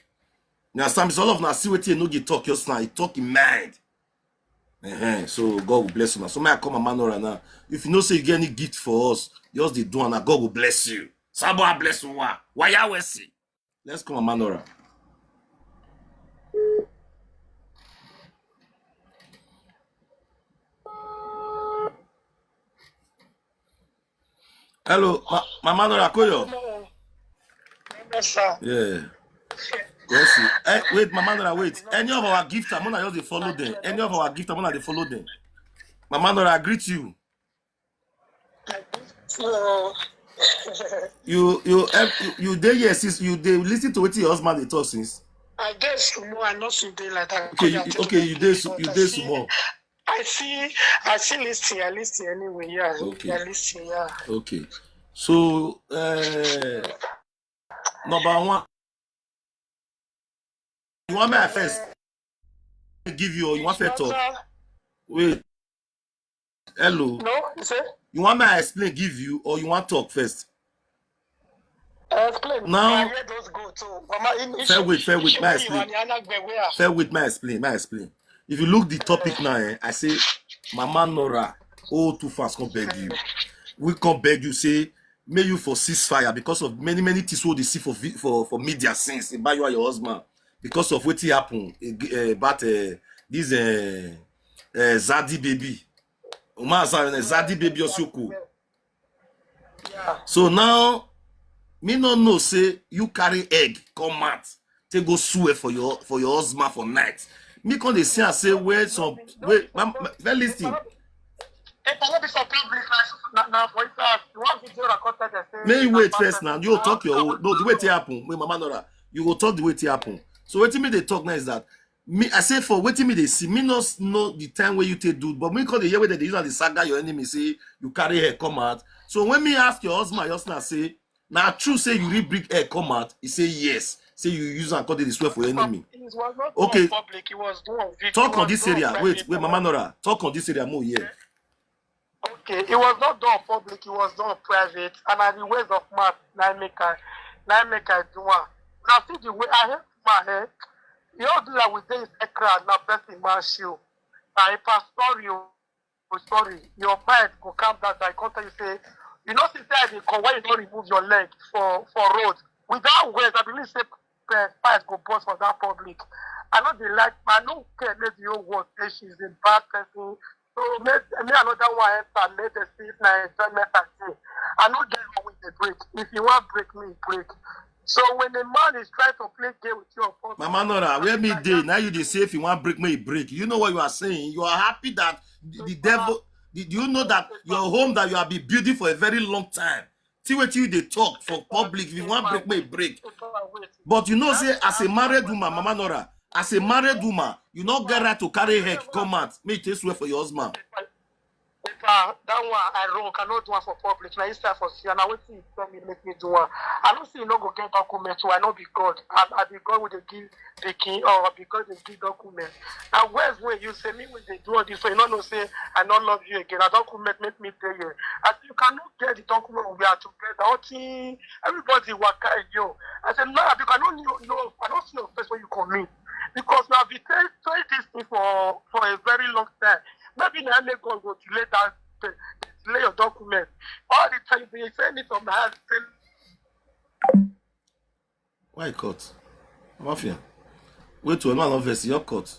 Now, some all of now see wetin no get talk just now. He talk in mind. Uh-huh. So God will bless you now. So may I come, Mama Nora, now. If you know say you get any gift for us, just dey do am, and God will bless you. Sabo bless you. Why? Why you see? Let's come, Mama Nora. Hello, Ma- Mama Nora Koyo. Hello. Yes, sir. Yeah. Yes, sir. Eh, wait, Mama Nora, wait. Any of our gift, I'm gonna just dey follow them. Any of our gift, I'm gonna dey follow them. Mama Nora, I greet you. So, you you ev- you, you dey here since you dey listen to wetin your husband dey talk since. I dey small, I no too dey like that. Okay, you, okay, you dey su- you dey small. I see, I see listen, I listen anyway. Yeah, okay. I listen. Yeah. Okay. So, uh, number one, you want me I first give you, or you want first talk? Wait. Hello. No, you say? You want me I explain give you, or you want talk first? Explain. Now, fair wait, fair wait, my explain. Fair wait, my explain, my explain. If you look the topic now, eh, I say, Mama Nora, oh, two fans come beg you. We come beg you, say, may you for ceasefire because of many, many things wey dey see for vi- for for media since about you and your husband, because of wetin happen, eh, about, eh, this, eh, eh, Zadi baby. Uma Zadi baby Osuku. So now, me no know say you carry egg come out, take go swear for your for your husband for night. Me come dey see and say, where some wait, ma- ma- well, listen. If I no be for public, na na for inside. You want video recorded? May you wait first now. You go talk your own. No, the way it happen. Wait, Mama Nora, you go talk the way it happen. So wetin me dey talk now is that me, I say for wetin me dey see, me no s- know the time where you take do, but me call the year where they use the saga your enemy say you carry her come out. So when me ask your husband, your husband say, now true say you really bring her come out. He say yes. Say you use and call the swear for enemy. It was not done. Okay. Public. It was done. Talk on this area. Wait, wait, Mama Nora. Talk on this area more here. Okay, it was not done public, it was done private, and na the ways of mouth na make I na make I do am. Now see the way I hate my head. You all do that with this crowd now, person man show. I pass sorry, oh, sorry. Your mind go calm down. I can't tell you say, you know, since I dey come, why you don't remove your leg for for road? Without words, I believe say uh, fight go burst for that public. I know they like, I no care make the whole world say she's a bad person. So make me another one enter, make the see if na enjoyment I dey. I no get wrong with the break. If you want break me, break. So when a man is trying to play game with you, of course, Mama Nora, where me dey now? You dey say if you want break me, break. You know what you are saying? You are happy that the, the devil. Do you know that your home that you have been building for a very long time? see wetin you dey talk for public. If you wan break, make you break. But you know say as a married woman, Mama Nora, as a married woman, you no get right to carry head come out make you take swear for your husband. That one I wrong. I no do one for public. Na inside for see. Na wetin you tell me make me do one. I no say you no go get document. So I no be God. I, I be God wey dey give pikin, or I be God dey give document. Na words wey you say me wey dey do all this. So you no know say I no love you again. Na document make me dey here. As you cannot get the document, we are together. All thing, everybody waka yo. I say no, because I no know, no, I no see your face when you come in. Because we have been tell, tell this thing for for a very long time. Maybe na make God go delay that, delay your document. All the time you say anything from my hand, say Why e cut? Mafia. Wait to another verse, your cut.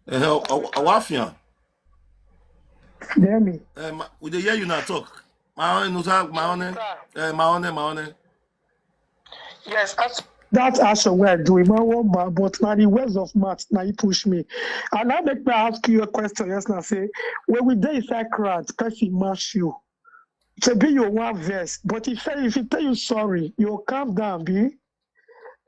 Eh, Awafia. Hear me. Eh, ma, we dey hear you now talk. My own, no, sir, my own, eh, my own, eh, my own. Eh. Yes, as That action wey I do, e wan wan bad, but na the words of mouth na e push me. And I make me ask you a question, yes, na say, when we dey inside crowd, person mash you. Shebi you wan vex, but if say, if he tell you sorry, you go calm down, abi?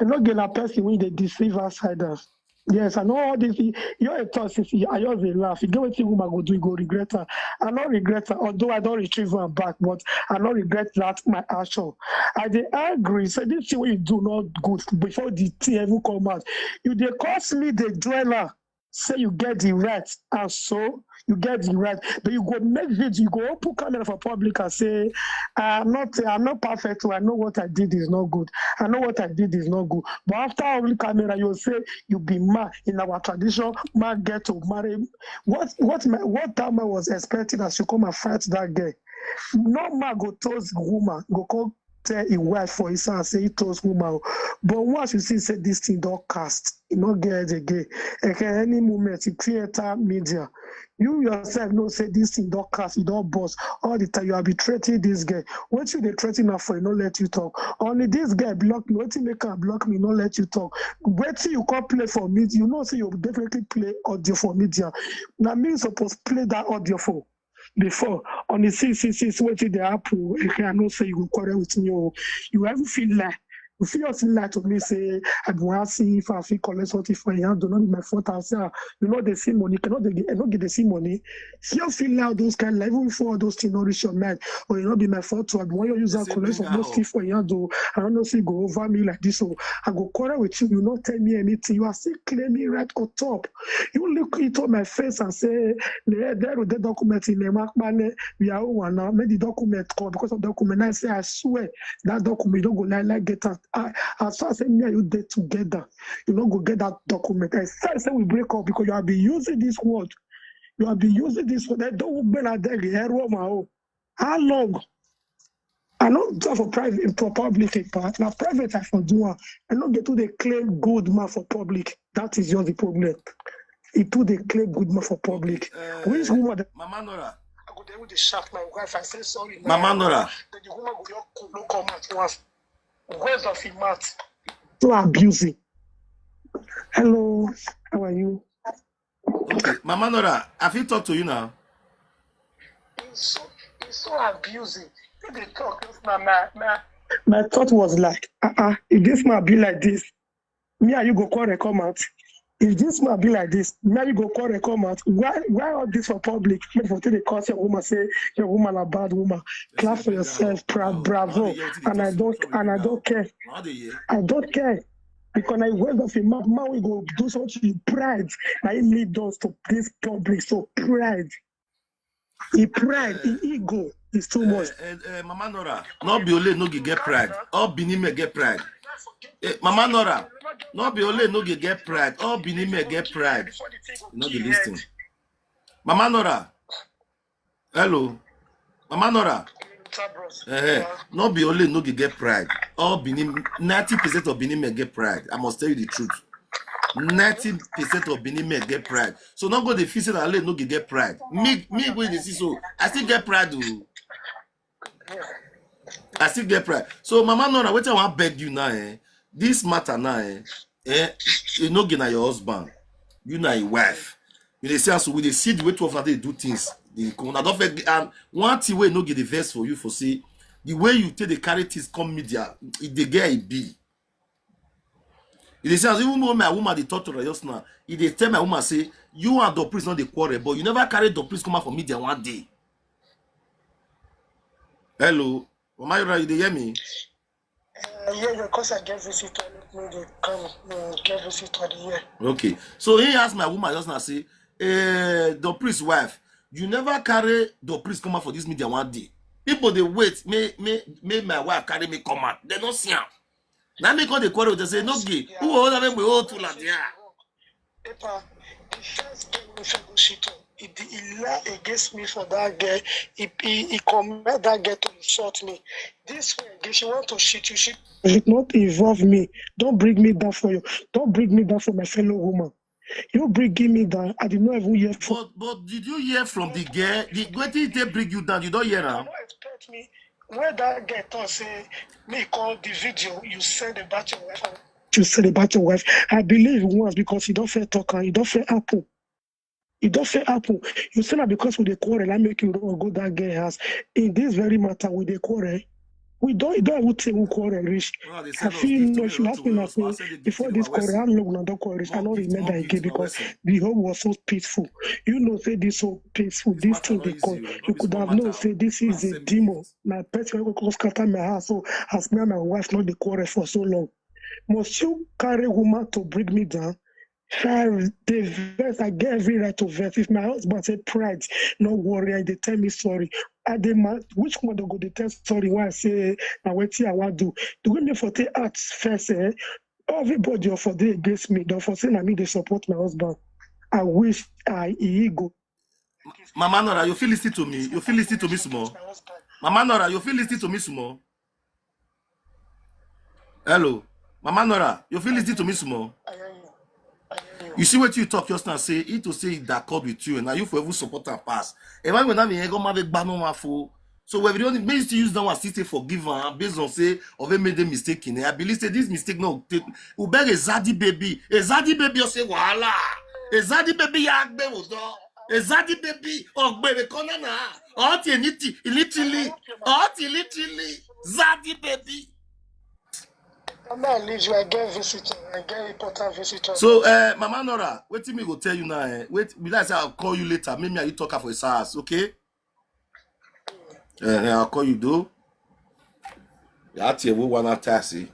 E no get na person wey dey deceive outsiders. Yes, I know all this. You, you a talk, see, see, I just dey laugh. You get wetin woman go do, you go regret am. I no regret am, although I don retrieve am back, but I no regret that my action. I dey angry, say this thing wey you do no good before the thing even come out. You dey constantly dey dwell am, say you get the right, and so you get the right. But you go make video, you go open camera for public and say, "I'm not, I'm not perfect. Oh, I know what I did is not good. I know what I did is not good." But after open camera, you say you be man. In our tradition, man get to marry. What, what, my, what that man was expecting as you come and fight that girl? No man go toast woman, go come tell him wife for his house say he toast woman. Oh. But once you see say this thing don cast, e no get head again. Eke, any moment you fit enter media, you yourself know say this thing don cast, e don burst. All the time you are betraying this girl. Wetin you dey threaten am for, e no let you talk. Only this girl block me. Wetin make am block me, no let you talk. Wetin you come play for media, you know say you definitely play audio for media. Na me suppose play that audio for before. On the six six six, wetin dey happen? Eke, I know say you go quarrel with me. Oh, you even feel like, you feel just lie to me say I be wan see if I fit collect something for your hand. Do not be my fault. I say, ah, you know they see money, cannot they get, not get they see money. You feel like those kind, like, even before those things no reach your mind, or you no be my fault too. I be wan use that collect some thing for your hand. I don't know if you go over me like this. So I go quarrel with you. You no tell me anything. You are still claiming right on top. You look into my face and say, "There, there, the document in the Makpane, we are all one now. Make the document come because of document." I say, "I swear that document don't go like, like get out." I, as far as say me and you dey together, you no go get that document. I say, say we break up because you have been using this word. You have been using this word. I don't been at the hero my own. How long? I no do for private, for public, but na private I for do am. I no get to dey claim good man for public. That is just the problem. E too dey claim good man for public. Which woman dey Mama Nora. I go there with the shock my wife. I say sorry. Mama Nora. Then the woman go just come, no come out once. Words of him mouth. So abusing. Hello, how are you? Okay, Mama Nora, I fit talk to you now. He's so, he's so abusing. If they talk, just na na na. My thought was like, uh-uh, if this man be like this, me and you go quarrel come out. If this man be like this, me and you go quarrel come out. Why, why all this for public? Make for take dey call your woman, say your woman a bad woman. Clap for yourself, bra-, bravo. And I don't, and I don't care. I don't care. Because I went off a mad man, we go do something with pride. Now he lead us to this public, so pride. He pride, he ego is too much. Eh, eh, eh, Mama Nora, no be only no get pride. All Benin men get pride. Eh, Mama Nora, no be only no get pride. All Benin men get pride. No be listen. Mama Nora, hello. Mama Nora, eh, eh, no be only no get pride. All Benin, ninety percent of Benin men get pride. I must tell you the truth. Ninety percent of Benin men get pride. So no go dey feel say na only no get pride. Me, me wey dey see so, I still get pride o. I still get pride. So Mama Nora, wetin I wan beg you now, eh? This matter now, eh? Eh, you no get na your husband. You na your wife. You dey see, as we dey see the way two of them dey do things, dey come. I don't feel, and one thing wey no get the verse for you for say, the way you take dey carry things come media, e dey get e be. You dey see, as even when my woman dey talk to her just now, e dey tell my woman say, "You and Don Prince no dey quarrel, but you never carry Don Prince come out for media one day." Hello, Mama Yora, you dey hear me? Uh, yeah, because I get visitor, let me dey come, uh, get visitor dey here. Okay. So he asked my woman just now, say, eh, "Don Prince wife, you never carry Don Prince come out for this media one day. People dey wait, may, may, may my wife carry me come out. They no see am." Now me come dey quarrel, they say, "No gay. Who will hold am, we hold to like there?" Epa, the first girl wey fit go shit up, he, he lie against me for that girl. He, he, he command that girl to insult me. This way again, she want to shit you. She should not involve me. Don't bring me down for you. Don't bring me down for my fellow woman. You bringing me down. I did not even hear from But but did you hear from the girl? The wetin he take bring you down? You don't hear You am? No expect me. When that girl talk say me call the video, you send about your wife. You said about your wife. I believe once because you don't feel talk and you don't feel happen. You don't feel happen. You say that because we dey quarrel, I make you run go that girl house. In this very matter, we dey quarrel. We don't, you don't even think we quarrel reach. Una dey I send us feel gift no, wey she no asked to me us. say, Una send the gift before to this our quarrel, West. How long una don quarrel reach? I More don't gift, remember more gift again to our because West. The home was so peaceful. You know, say this so peaceful. This This matter thing no dey easy. come. Oh. No You be could small have known matter. Say this is a demon. Na person wey go come scatter my house. So as me and my wife not dey quarrel for so long, must you carry woman to bring me down? I dey vex. I get every right to vex. If my husband say pride, no worry, I dey tell me sorry. I dey mad. Which one dey go dey tell sorry? Why I say na wetin I wan do? The way me for take act first, eh? Everybody of for dey against me. Don't for say na me dey support my husband. I wish I ego. Mama Nora, you feel listen to me. You feel listen to me small. Mama Nora, you feel listen to me small. Hello, Mama Nora, you feel listen to me small. You see what you talk just now? Say it to say it accord with you, and now you forever support and pass. If I when I'm here, go have a banner for. So we really may still use that one still say forgive her based on say of a made a mistake in it. I believe say this mistake no take. We beg a zaddy baby, a zaddy baby. You say wahala, a zaddy baby ya agbe wo do, a zaddy baby ogbe we kona na. Oti eniti ilitili, oti ilitili, zaddy baby. I'm not leave you. I get visitor. I get important visitor. So, uh, Mama Nora, wetin me go tell you now? Eh? Wait, be like say I'll call you later. Maybe I you talk for his house, okay? Uh, I'll call you though. That year we wanna taxi.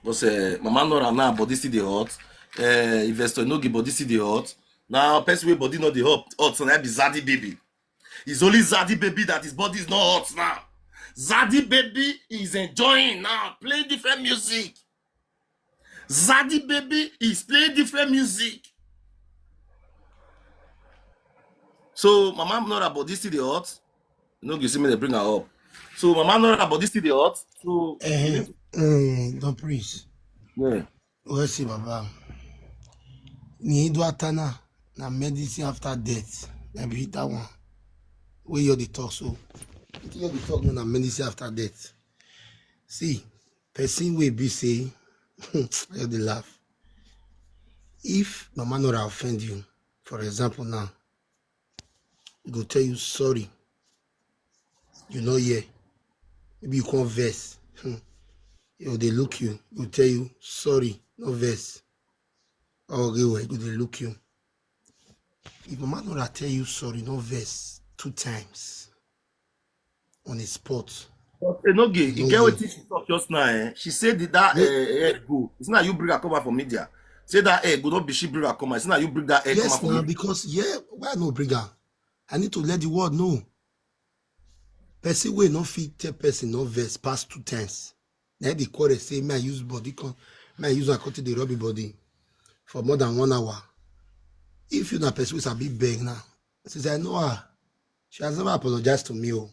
But uh, Mama Nora now body see the hot. Uh, investor no give body see the hot. Now person with body not the hot. Hot, so that be zaddy baby. It's only zaddy baby that his body is not hot now. Zaddy baby is enjoying now, playing different music. Zaddy baby is playing different music. So Mama Nora body see the hot. No, you see me they bring her up. So Mama Nora body see the hot. So Eh, eh, Don Prince. Yeah. Well, see, Baba. Ni do atana na medicine after death. Na be that one. Where you the talk so? You the talk na medicine after death. See, person will be say, you the laugh. If Mama Nora offend you, for example now, he go tell you sorry. You know, yeah. Maybe you come vex. Hmm. He go dey look you. He go tell you sorry, no vex. Okay, well, he go dey look you. If Mama Nora tell you sorry, no vex two times on the spot. But Enoge, you No get vex. What she talk just now? Eh? She said that that uh, egg go. It's not you bring her come out for media. Say that egg go, not be she bring her come out. It's not you bring that egg come Yes, out for now media. Because yeah, why no bring her? I need to let the world know. Person wey no fit tell person no vex pass two times. Na the quarrel say may I use body come, may I use her come take the rub body for more than one hour. If you na person wey sabi beg now, since I know her, she has never apologized to me. Oh,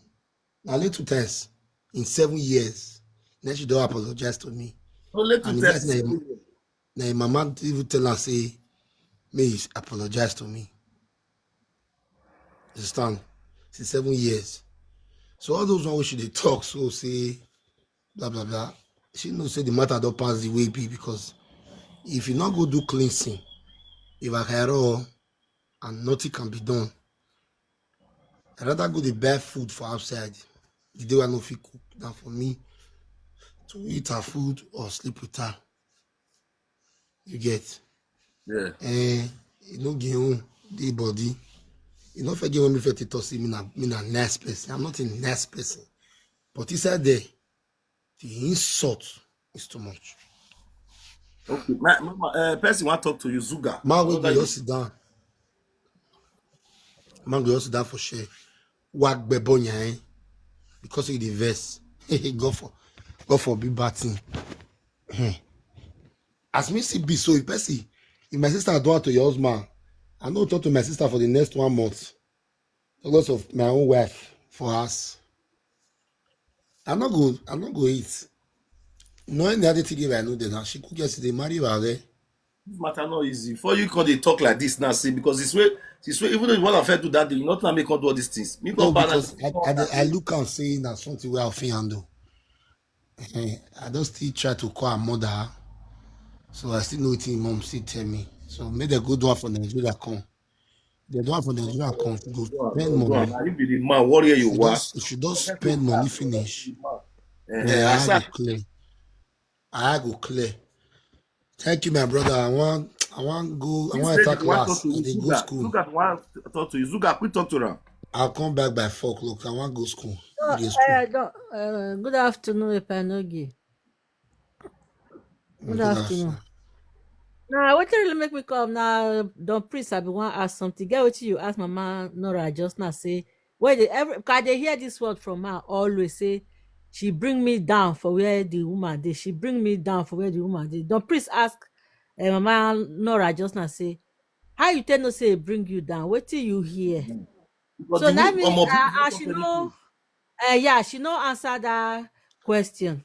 na only two times in seven years. Then she don't apologize to me. Only two And times. That's na na him mama even tell her say, may you apologize to me. You understand? Since seven years. So all those one wey she dey talk, so say blah blah blah. She know say the matter don't pass the way be because if you not go do cleansing, if I can all and nothing can be done. I rather go dey buy food for outside the day wey I no fit cook than for me to eat her food or sleep with her. You get? Yeah. Eh, e no get own dey body. E no fit get when me fit talk say me na me na nice person. I'm not a nice person. But inside there, the insult is too much. Okay. My, my, my, uh, person want talk to you, Zuga. Man wey What are go you? Just sit down. Man go just sit down for share. Wa gbebo nya eh. Because he dey vex. God for God for be bad thing. Eh. As me see be so, if person, if my sister don to your husband, I no talk to my sister for the next one month. Because of my own wife for us. I no go, I no go eat. No any other thing I know that she cook yesterday, marry her there. This matter not easy. For you, can they talk like this now? See, because this way, this way, even though what I felt to that day, not now make her do all these things. Me No, go balance. Because I, I, dey- I look and say na something where I fit handle. Eh, I don't still try to call her mother. So I still know what mom still tell me. So make them go do her for Nigeria come. They do her for Nigeria come. She go spend money. Now you be the man, warrior you She were. Just, she just spend money finish. Eh, Yeah, eh, I I go said, clear. I go clear. Thank you, my brother. I want, I want go. I This want lady attack want class. talk to I dey go Zuga. School. Zuga want talk to you. Zuga, quick talk to her. I'll come back by four o'clock. I want go school. So, I dey school. uh, don't, uh, good afternoon, Epanogi. Good Good afternoon. afternoon. Now, what really make me come now? Don't please, I be want ask something. Get what you ask Mama Nora just now. Say, where they every can they hear this word from her? Always say, she bring me down for where the woman dey. She bring me down for where the woman dey. Don't please ask uh, Mama Nora just now. Say, how you tell no say bring you down? What till you hear? Because So the that way means Omo uh, uh, Bisi she talk know. Uh, yeah, she no answer that question.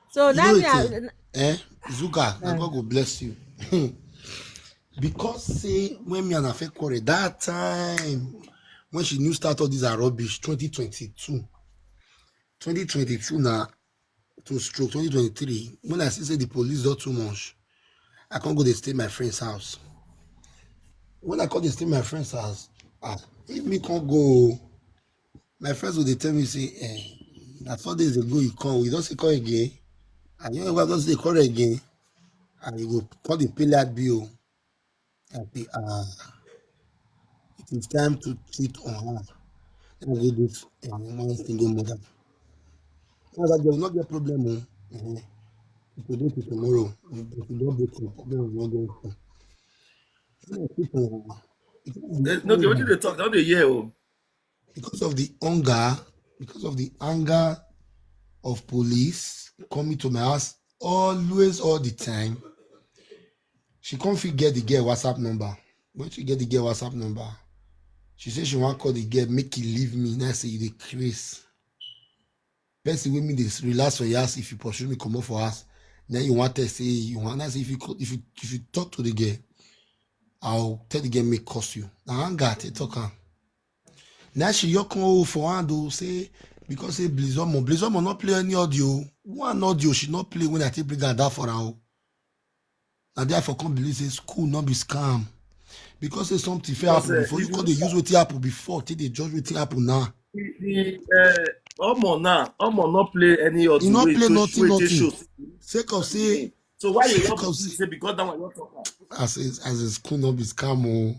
So You know that means wetin? uh, Eh? Zuga, na uh, God go bless you. Because say when me and Afe quarrel that time when she new start all these are rubbish twenty twenty-two. twenty twenty-two na to stroke twenty twenty-three. When I see say the police don too much, I can't go dey stay my friend's house. When I come dey stay my friend's house, ah, if me can't go, my friends will dey tell me say, eh, na four days ago you come, you don't see come again. And your wife doesn't dey call again. And you go call the pay that bill. I say, ah, it is time to cheat on her. Let me do this. And one single mother. Now that they will not get problem. Oh. Eh, if you do it tomorrow, if you don't break your problem, you won't get it. When I cheat on her, it is Eh, no, okay, what did they talk? How they hear? Oh? Because of the hunger, because of the anger of police coming to my house always all the time, she can't fit get the girl WhatsApp number. When she get the girl WhatsApp number, she say she want call the girl, make he leave me. Now I say you dey craze. Person wey me dey relax for your house, if you pursue me, come up for house. Now you want to say you want to say if you co- if you if you talk to the girl, I'll tell the girl make curse you. Now anger I take talk am. Now she your come over for hand o say because say Blizomo, Blizomo not play any audio. One audio she not play when I take bring her down for her. O. Na there I for come believe say school not be scam. Because say something fair Because happen uh, before you if you come look dey use at wetin happen before till dey judge wetin happen now. the, the uh, Omo now, Omo not play any E audio not wey play show nothing, wey take show nothing. Sake of say, So why you sake want of to say, say because that one you talk am? as a, as a school not be scam o.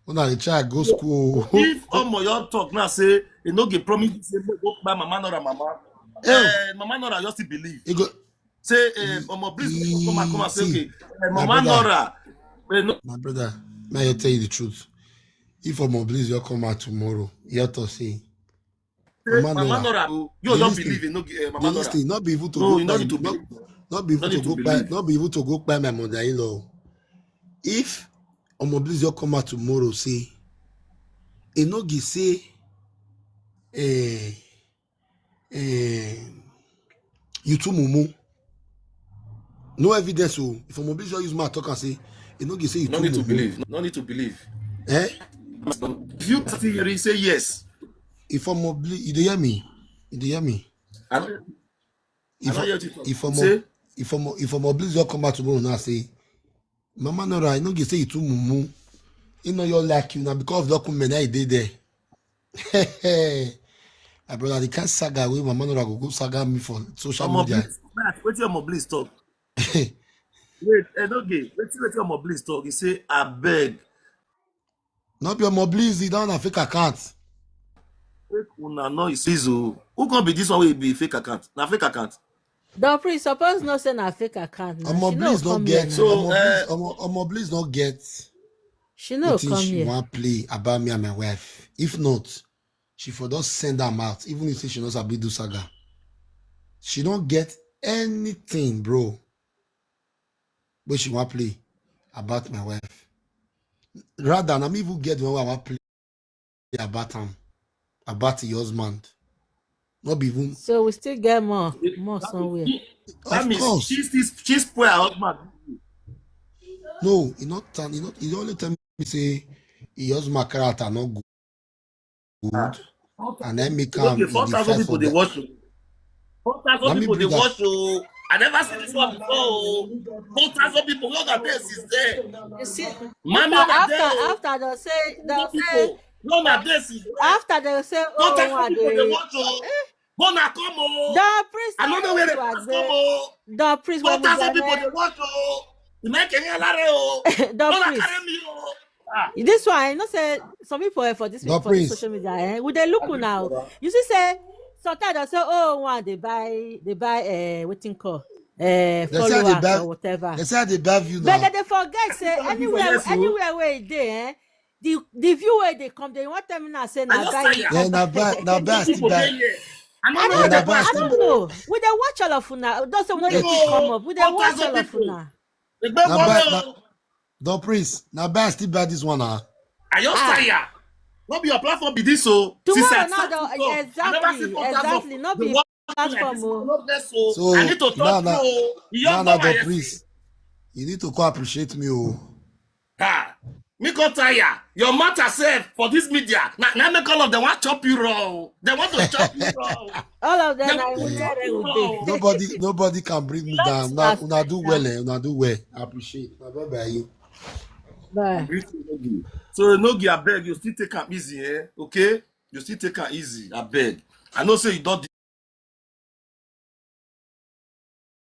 When I try go school, If Omo you talk now say you no get promise to say make go buy Mama Nora Mama. eh, Eh, Mama Nora just still believe. e go Say eh, Omo please come and come and say see, okay, eh, my Mama brother, Nora. Eh, no, my brother, may I tell you the truth. If Omo Bliss you come out tomorrow, you have to say, say Mama Mama Nora, Nora, oh, you the don't listen, believe in no eh, the Mama Nora. listen, not be able to No, go you no buy, need to not, believe. not be able No to need to go buy, believe. not be able to go buy my mother-in-law. If Omo Bliss you come out tomorrow, say, e no give say, eh, eh, you too mumu. No evidence o. If Omo Bliss use mouth talk and say, e no give say you No too need to mumu. Believe. No need to believe. Eh? If you still hear, say yes. If Omo Bliss, you dey hear me? You dey hear me? I don't, I If don't O- hear you talk. if Omo Say if Omo if Omo Bliss you come out tomorrow now say, Mama Nora, I no give say you too mumu. You know, you're like you now because of document I did there. My brother, the kind saga wey my man go go saga me for social Omo media. Bliss, man, wetin Omo Bliss talk? Wait, Enoge, wetin wetin Omo Bliss talk? He say, abeg, Not be Omo Bliss, he don a fake account. make una no is o. Who come be this one wey be fake account? Na fake account. Don Prince suppose know say na fake account now. Omo She no Bliss no come here get. now. So, Omo Bliss, eh, Omo, Omo Bliss no get. She no Wetin come she here. wan play about me and my wife. If not, she for don send am out. Even if say she no sabi do saga, she don get anything, bro. But she wan play about my wife. Rather, na me even get the one wey I wan play about am, about your husband. Not be even. So we still get more, more That somewhere. means she, that Of means course, she still she spoil her husband. No, he not tell. He not. He only tell me say his husband character not good, Ah. and then make Okay, am he four dey thousand fight people for dey that. watch o. Four Na thousand me people dey bring am. Watch o. I never see this one before o. Four thousand people, where una dey since then? You see, Mami, after una after dey o. after they say they Four say people, where una dey since then? After they say, Four oh, thousand one people dey day. Watch o. Bona come o. Don Prince, I no know where the you are pass come there. O. Don Prince, Four when we thousand get people there. Dey watch o. You make any alare o. Don Bona Prince. Carry me o. Ah. This one, I know say some people eh, for this Don for this Prince. Social media, eh, we dey look now. You see, say sometimes they say, oh, one they buy they buy uh, wetin call uh, They say they followers buy. Or whatever. They say they buy view But now. They forget say Some people, anywhere yes o. Anywhere where they eh, the the view where they come, they want them now say I na just buy tire. Yeah, na buy, na buy, People still buy. Dey here. I no I know don't Yeah, where na they buy, I pass still don't buy. come o. Know. We dey watch all of una. Don't say we no Yeah. dey pick come up. We dey Four watch thousand All of people. Una. They buy Na one buy, o. na, Don Prince, na buy still buy this one, ah. I just Ah. Tire. No be your platform be this o. Since Tomorrow I now, start though, TikTok, I never see exactly, four thousand. Exactly. Not The be one like platform this, o. No bless o. So I need to now, talk now, o. You now, have now, no Don bias. Prince, you need to come appreciate me, oh. Ah, me come tire. Your matter sef for this media. Na na make all of them want chop you raw o. They want to chop you raw o. All of They them na want to we chop there you we raw dey. o. Nobody, nobody can bring me down. Now, Last una do time. Well, eh? Una do well. I appreciate. Bye bye. Bye. So Enoge, abeg, you still take am easy, eh? Okay? You still take am easy, abeg. I know say you don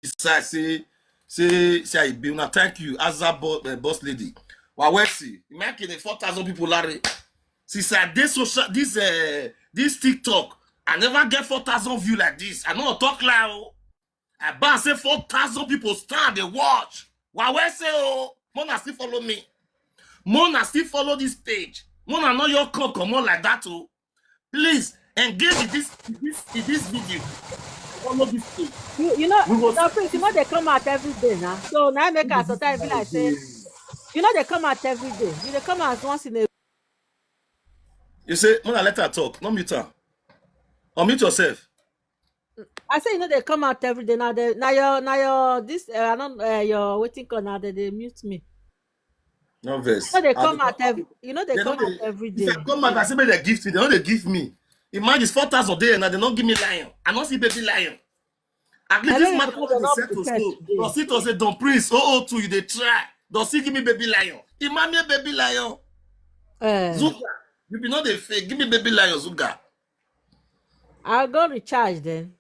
decide say say say I be una. Thank you, Azza bo, uh, boss lady. Wawesi, imagine the four thousand people, Larry. Since I did social this uh this TikTok, I never get four thousand view like this. I no talk loud. I ban say four thousand people stand dey watch. Wawesi o, Mona still follow me. Mona still follow this page. Mona no your come come on like that o. Please engage in this in this in this video. Follow this page. You, you know, We go Don Prince, you know they come out every day now. So now make us sometimes be like say, you know they come out every day. You they come out once in a You say, Mona, let her talk. No mute her. Unmute yourself. I say you know they come out every day now. They now your now your this uh, I don't uh, your waiting call now they, they mute me. No verse. So they come out every you know they come out every day. If I come out, I say make they gift me. They no dey give me. Imagine it's four thousand there now. They don't give me lion. I don't see baby lion. At least I this don't matter even wey know dey what settle to so. say. Don Sito say Don Prince oh oh two, you dey try. Don Sito give me baby lion. Imagine baby lion. Uh, Zuga, you be not dey fake. Give me baby lion, Zuga. I'll go recharge then.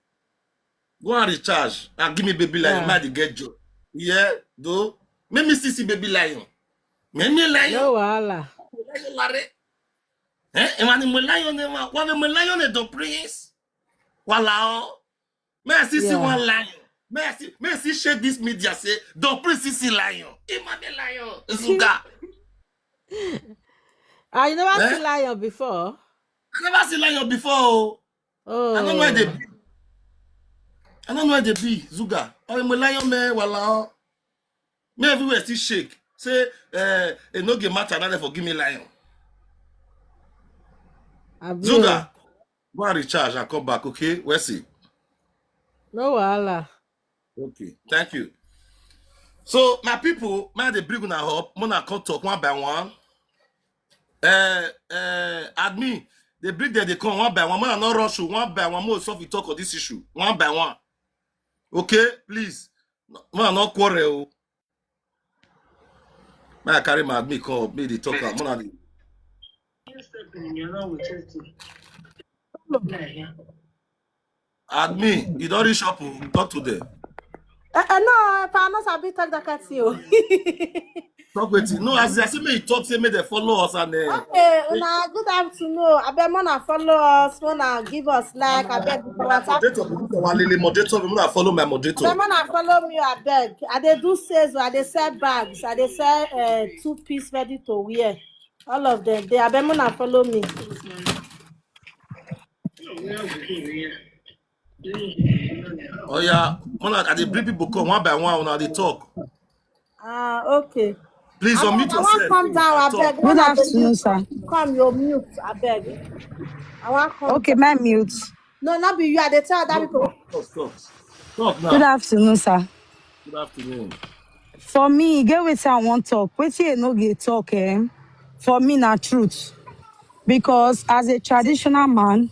Go and recharge and give me baby lion. Yeah. Make I get joy. Yeah, though. Make me still see baby lion. Make me lion. No wahala. Lion lare. Eh? Emani mo lion ne ma. Wa mo lion ne Don Prince. Wala o. May I still see Yeah. One lion. May I see, may I see shake this media say Don Prince see lion. Imagine lion. Zuga. Ah, you never Eh? See lion before? I never see lion before. Oh. Oh. I don't know where they be. I don't know where they be, Zuga. Oh, I'm a lion man, wala. Me everywhere still shake. Say, uh, it no get matter, not for give me lion. Abi Zuga, o. Go and recharge and come back, okay? We'll see. No wahala. Okay, thank you. So, my people, man, they bring una up. Mona come talk one by one. Uh, uh, admin, they bring them, they come one by one. Mona not rush you one by one. More stuff we talk on this issue one by one. Okay, please. Mona not quarrel. May I carry my admin come? Me dey talk am. Una dey. Admin, you don reach up o. Talk to them. Uh, uh, no, if I no sabi talk that kind thing o. Talk wetin? No, as I say, make you talk, say make dem follow us and uh, Okay, una good afternoon. Abeg, una follow us, una give us like, abeg, for WhatsApp. Moderator, moderator, wa lele, moderator, una follow my moderator. Abeg, una follow me, abeg. I dey do sales, I dey sell bags, I dey sell uh, two piece ready to wear. All of them. They abeg, una follow me. Oh yeah, una, I dey bring people come one by one. Una dey talk. Ah, okay. Please unmute yourself. I wan come down, abeg. Good afternoon, sir. Come, you mute, abeg. I wan come. Okay, my mute. No, not be you. I dey tell other people. Talk, talk, talk. Talk now. Good afternoon, sir. Good afternoon. For me, e get wetin I wan talk. Wetin I no get talk, eh? For me, na truth. Because as a traditional man,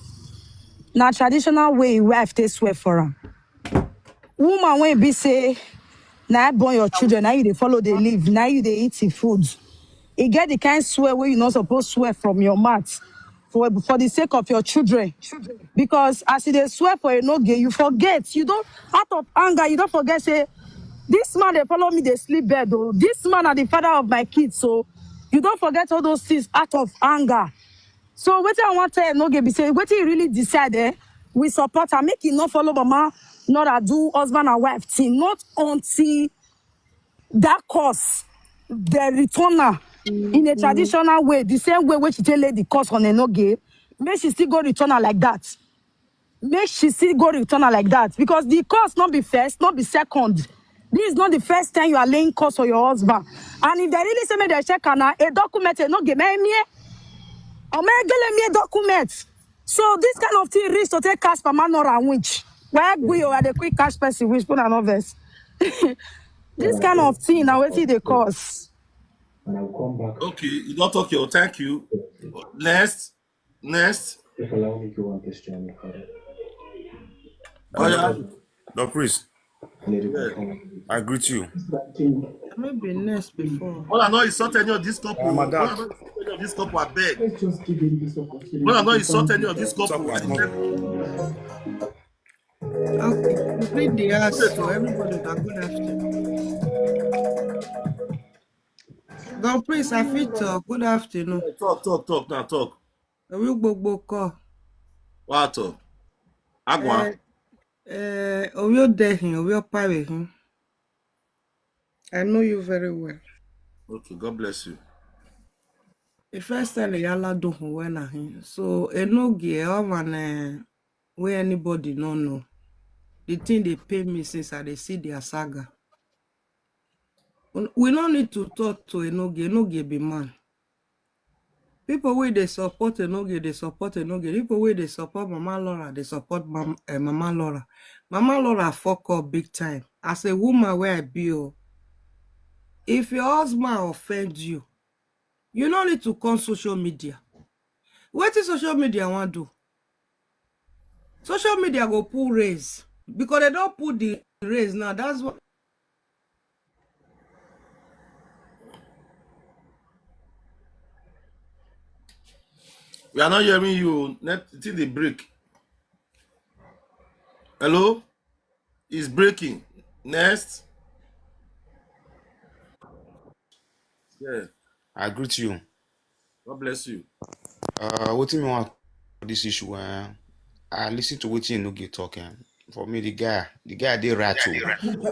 na traditional way im wife take swear for am. Woman wey be say na I born your children, na you dey follow dey live, na you dey eat the food. E get the kind swear wey you no suppose swear from your mouth for for the sake of your children. Because as you dey swear for enoge, you forget, you don, out of anger, you don forget say this man dey follow me dey sleep bed o. This man na the father of my kids, so you don forget all those things out of anger. So wetin I wan tell Enoge be say wetin he really decide, eh, we support am. Make he no follow Mama Nora do husband and wife thing. Not until that curse, they return her in a traditional way, the same way wey she take lay the curse on Enoge. Make she still go return her like that. Make she still go return her like that, because the curse no be first, no be second. This is not the first time you are laying curse on your husband. And if they really say make dem check am na, a document, Enoge, me me. Omegele me document. So this kind of thing reach to take catch Mama Nora and witch. Where we are the quick catch person, witch put an others. This kind of thing na wetin dey cause. Okay, you don talk your, thank you. Next. Next. Just allow me to run this journey further. Oh yeah. Doc Chris, I greet you. Maybe next before. When I know you sort any of this couple, when I know you sort any of this couple, when I know you sort any of this couple, I dey tell you. Okay, read the ask for everybody. Good afternoon. Don Prince, I fit talk. Good afternoon. Talk, talk, talk now, talk. Orí gbogbo kọ. Wá tọ̀. Agwa. Eh, eh, orí ó dẹ̀hìn, orí ó pàrẹ̀ hìn. I know you very well. Okay, God bless you. The first time the yala do hùn when I him. So Enoge, eh, all man, eh, where anybody no know. The thing dey pain me since I dey see their saga. Un-, we no need to talk to Enoge. Enoge be man. People wey dey support Enoge, dey support Enoge. People wey dey support Mama Laura, dey support Mam-, eh, Mama Laura. Mama Laura fuck up big time. As a woman wey I be o, if your husband offend you, you no need to come social media. Wetin social media wan do? Social media go pull raise because they don pull the raise now. That's why. We are not hearing you. Net, till the break. Hello? It's breaking. Next. Yeah. I greet you. God bless you. Uh, wetin me wan talk this issue, eh? I listen to wetin Enoge talk, eh? For me, the guy, the guy dey right too.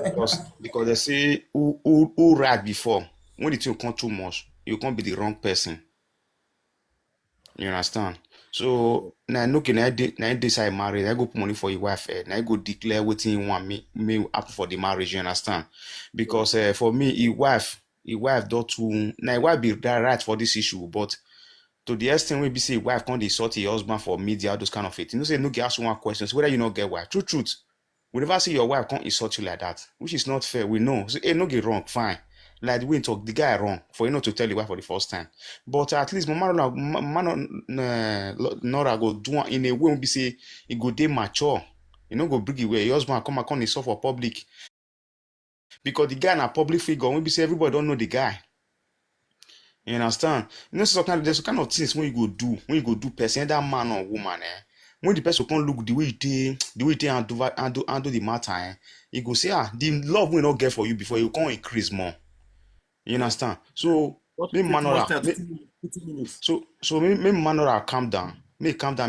Because, because they say who, who, who right before, when the thing come too much, you come be the wrong person. You understand? So na Enoge na dey, na dey side marriage. I go put money for his wife head. Na go declare wetin he want me, me happen for the marriage. You understand? Because, eh, for me, his wife, his wife don too, na his wife be that right for this issue, but to the extent wey be say his wife come dey insult his husband for media, all those kind of things. You know say Enoge ask one question, say whether you no get wife. True, truth. We never see your wife come insult you like that, which is not fair. We know. So, Enoge wrong, fine. Like the way he talk, the guy wrong for you not to tell your wife for the first time. But at least Mama Nora, Ma-, Ma-, Nora, eh, Lo-, Nora go do am in a way wey be say he go dey mature. He no go bring it where your husband come and come insult for public. Because the guy na public figure, wey be say everybody don know the guy. You understand? You know, some kind of, there's some kind of things when you go do, when you go do person, either man or woman, eh? When the person come look the way you take, the way you take handle, handle, handle the matter, eh? You go say, ah, the love we not get for you before you come increase more. You understand? So, What me take man too or much time, me, fifteen minutes, fifteen minutes. so so me, me man or calm down. Me calm down.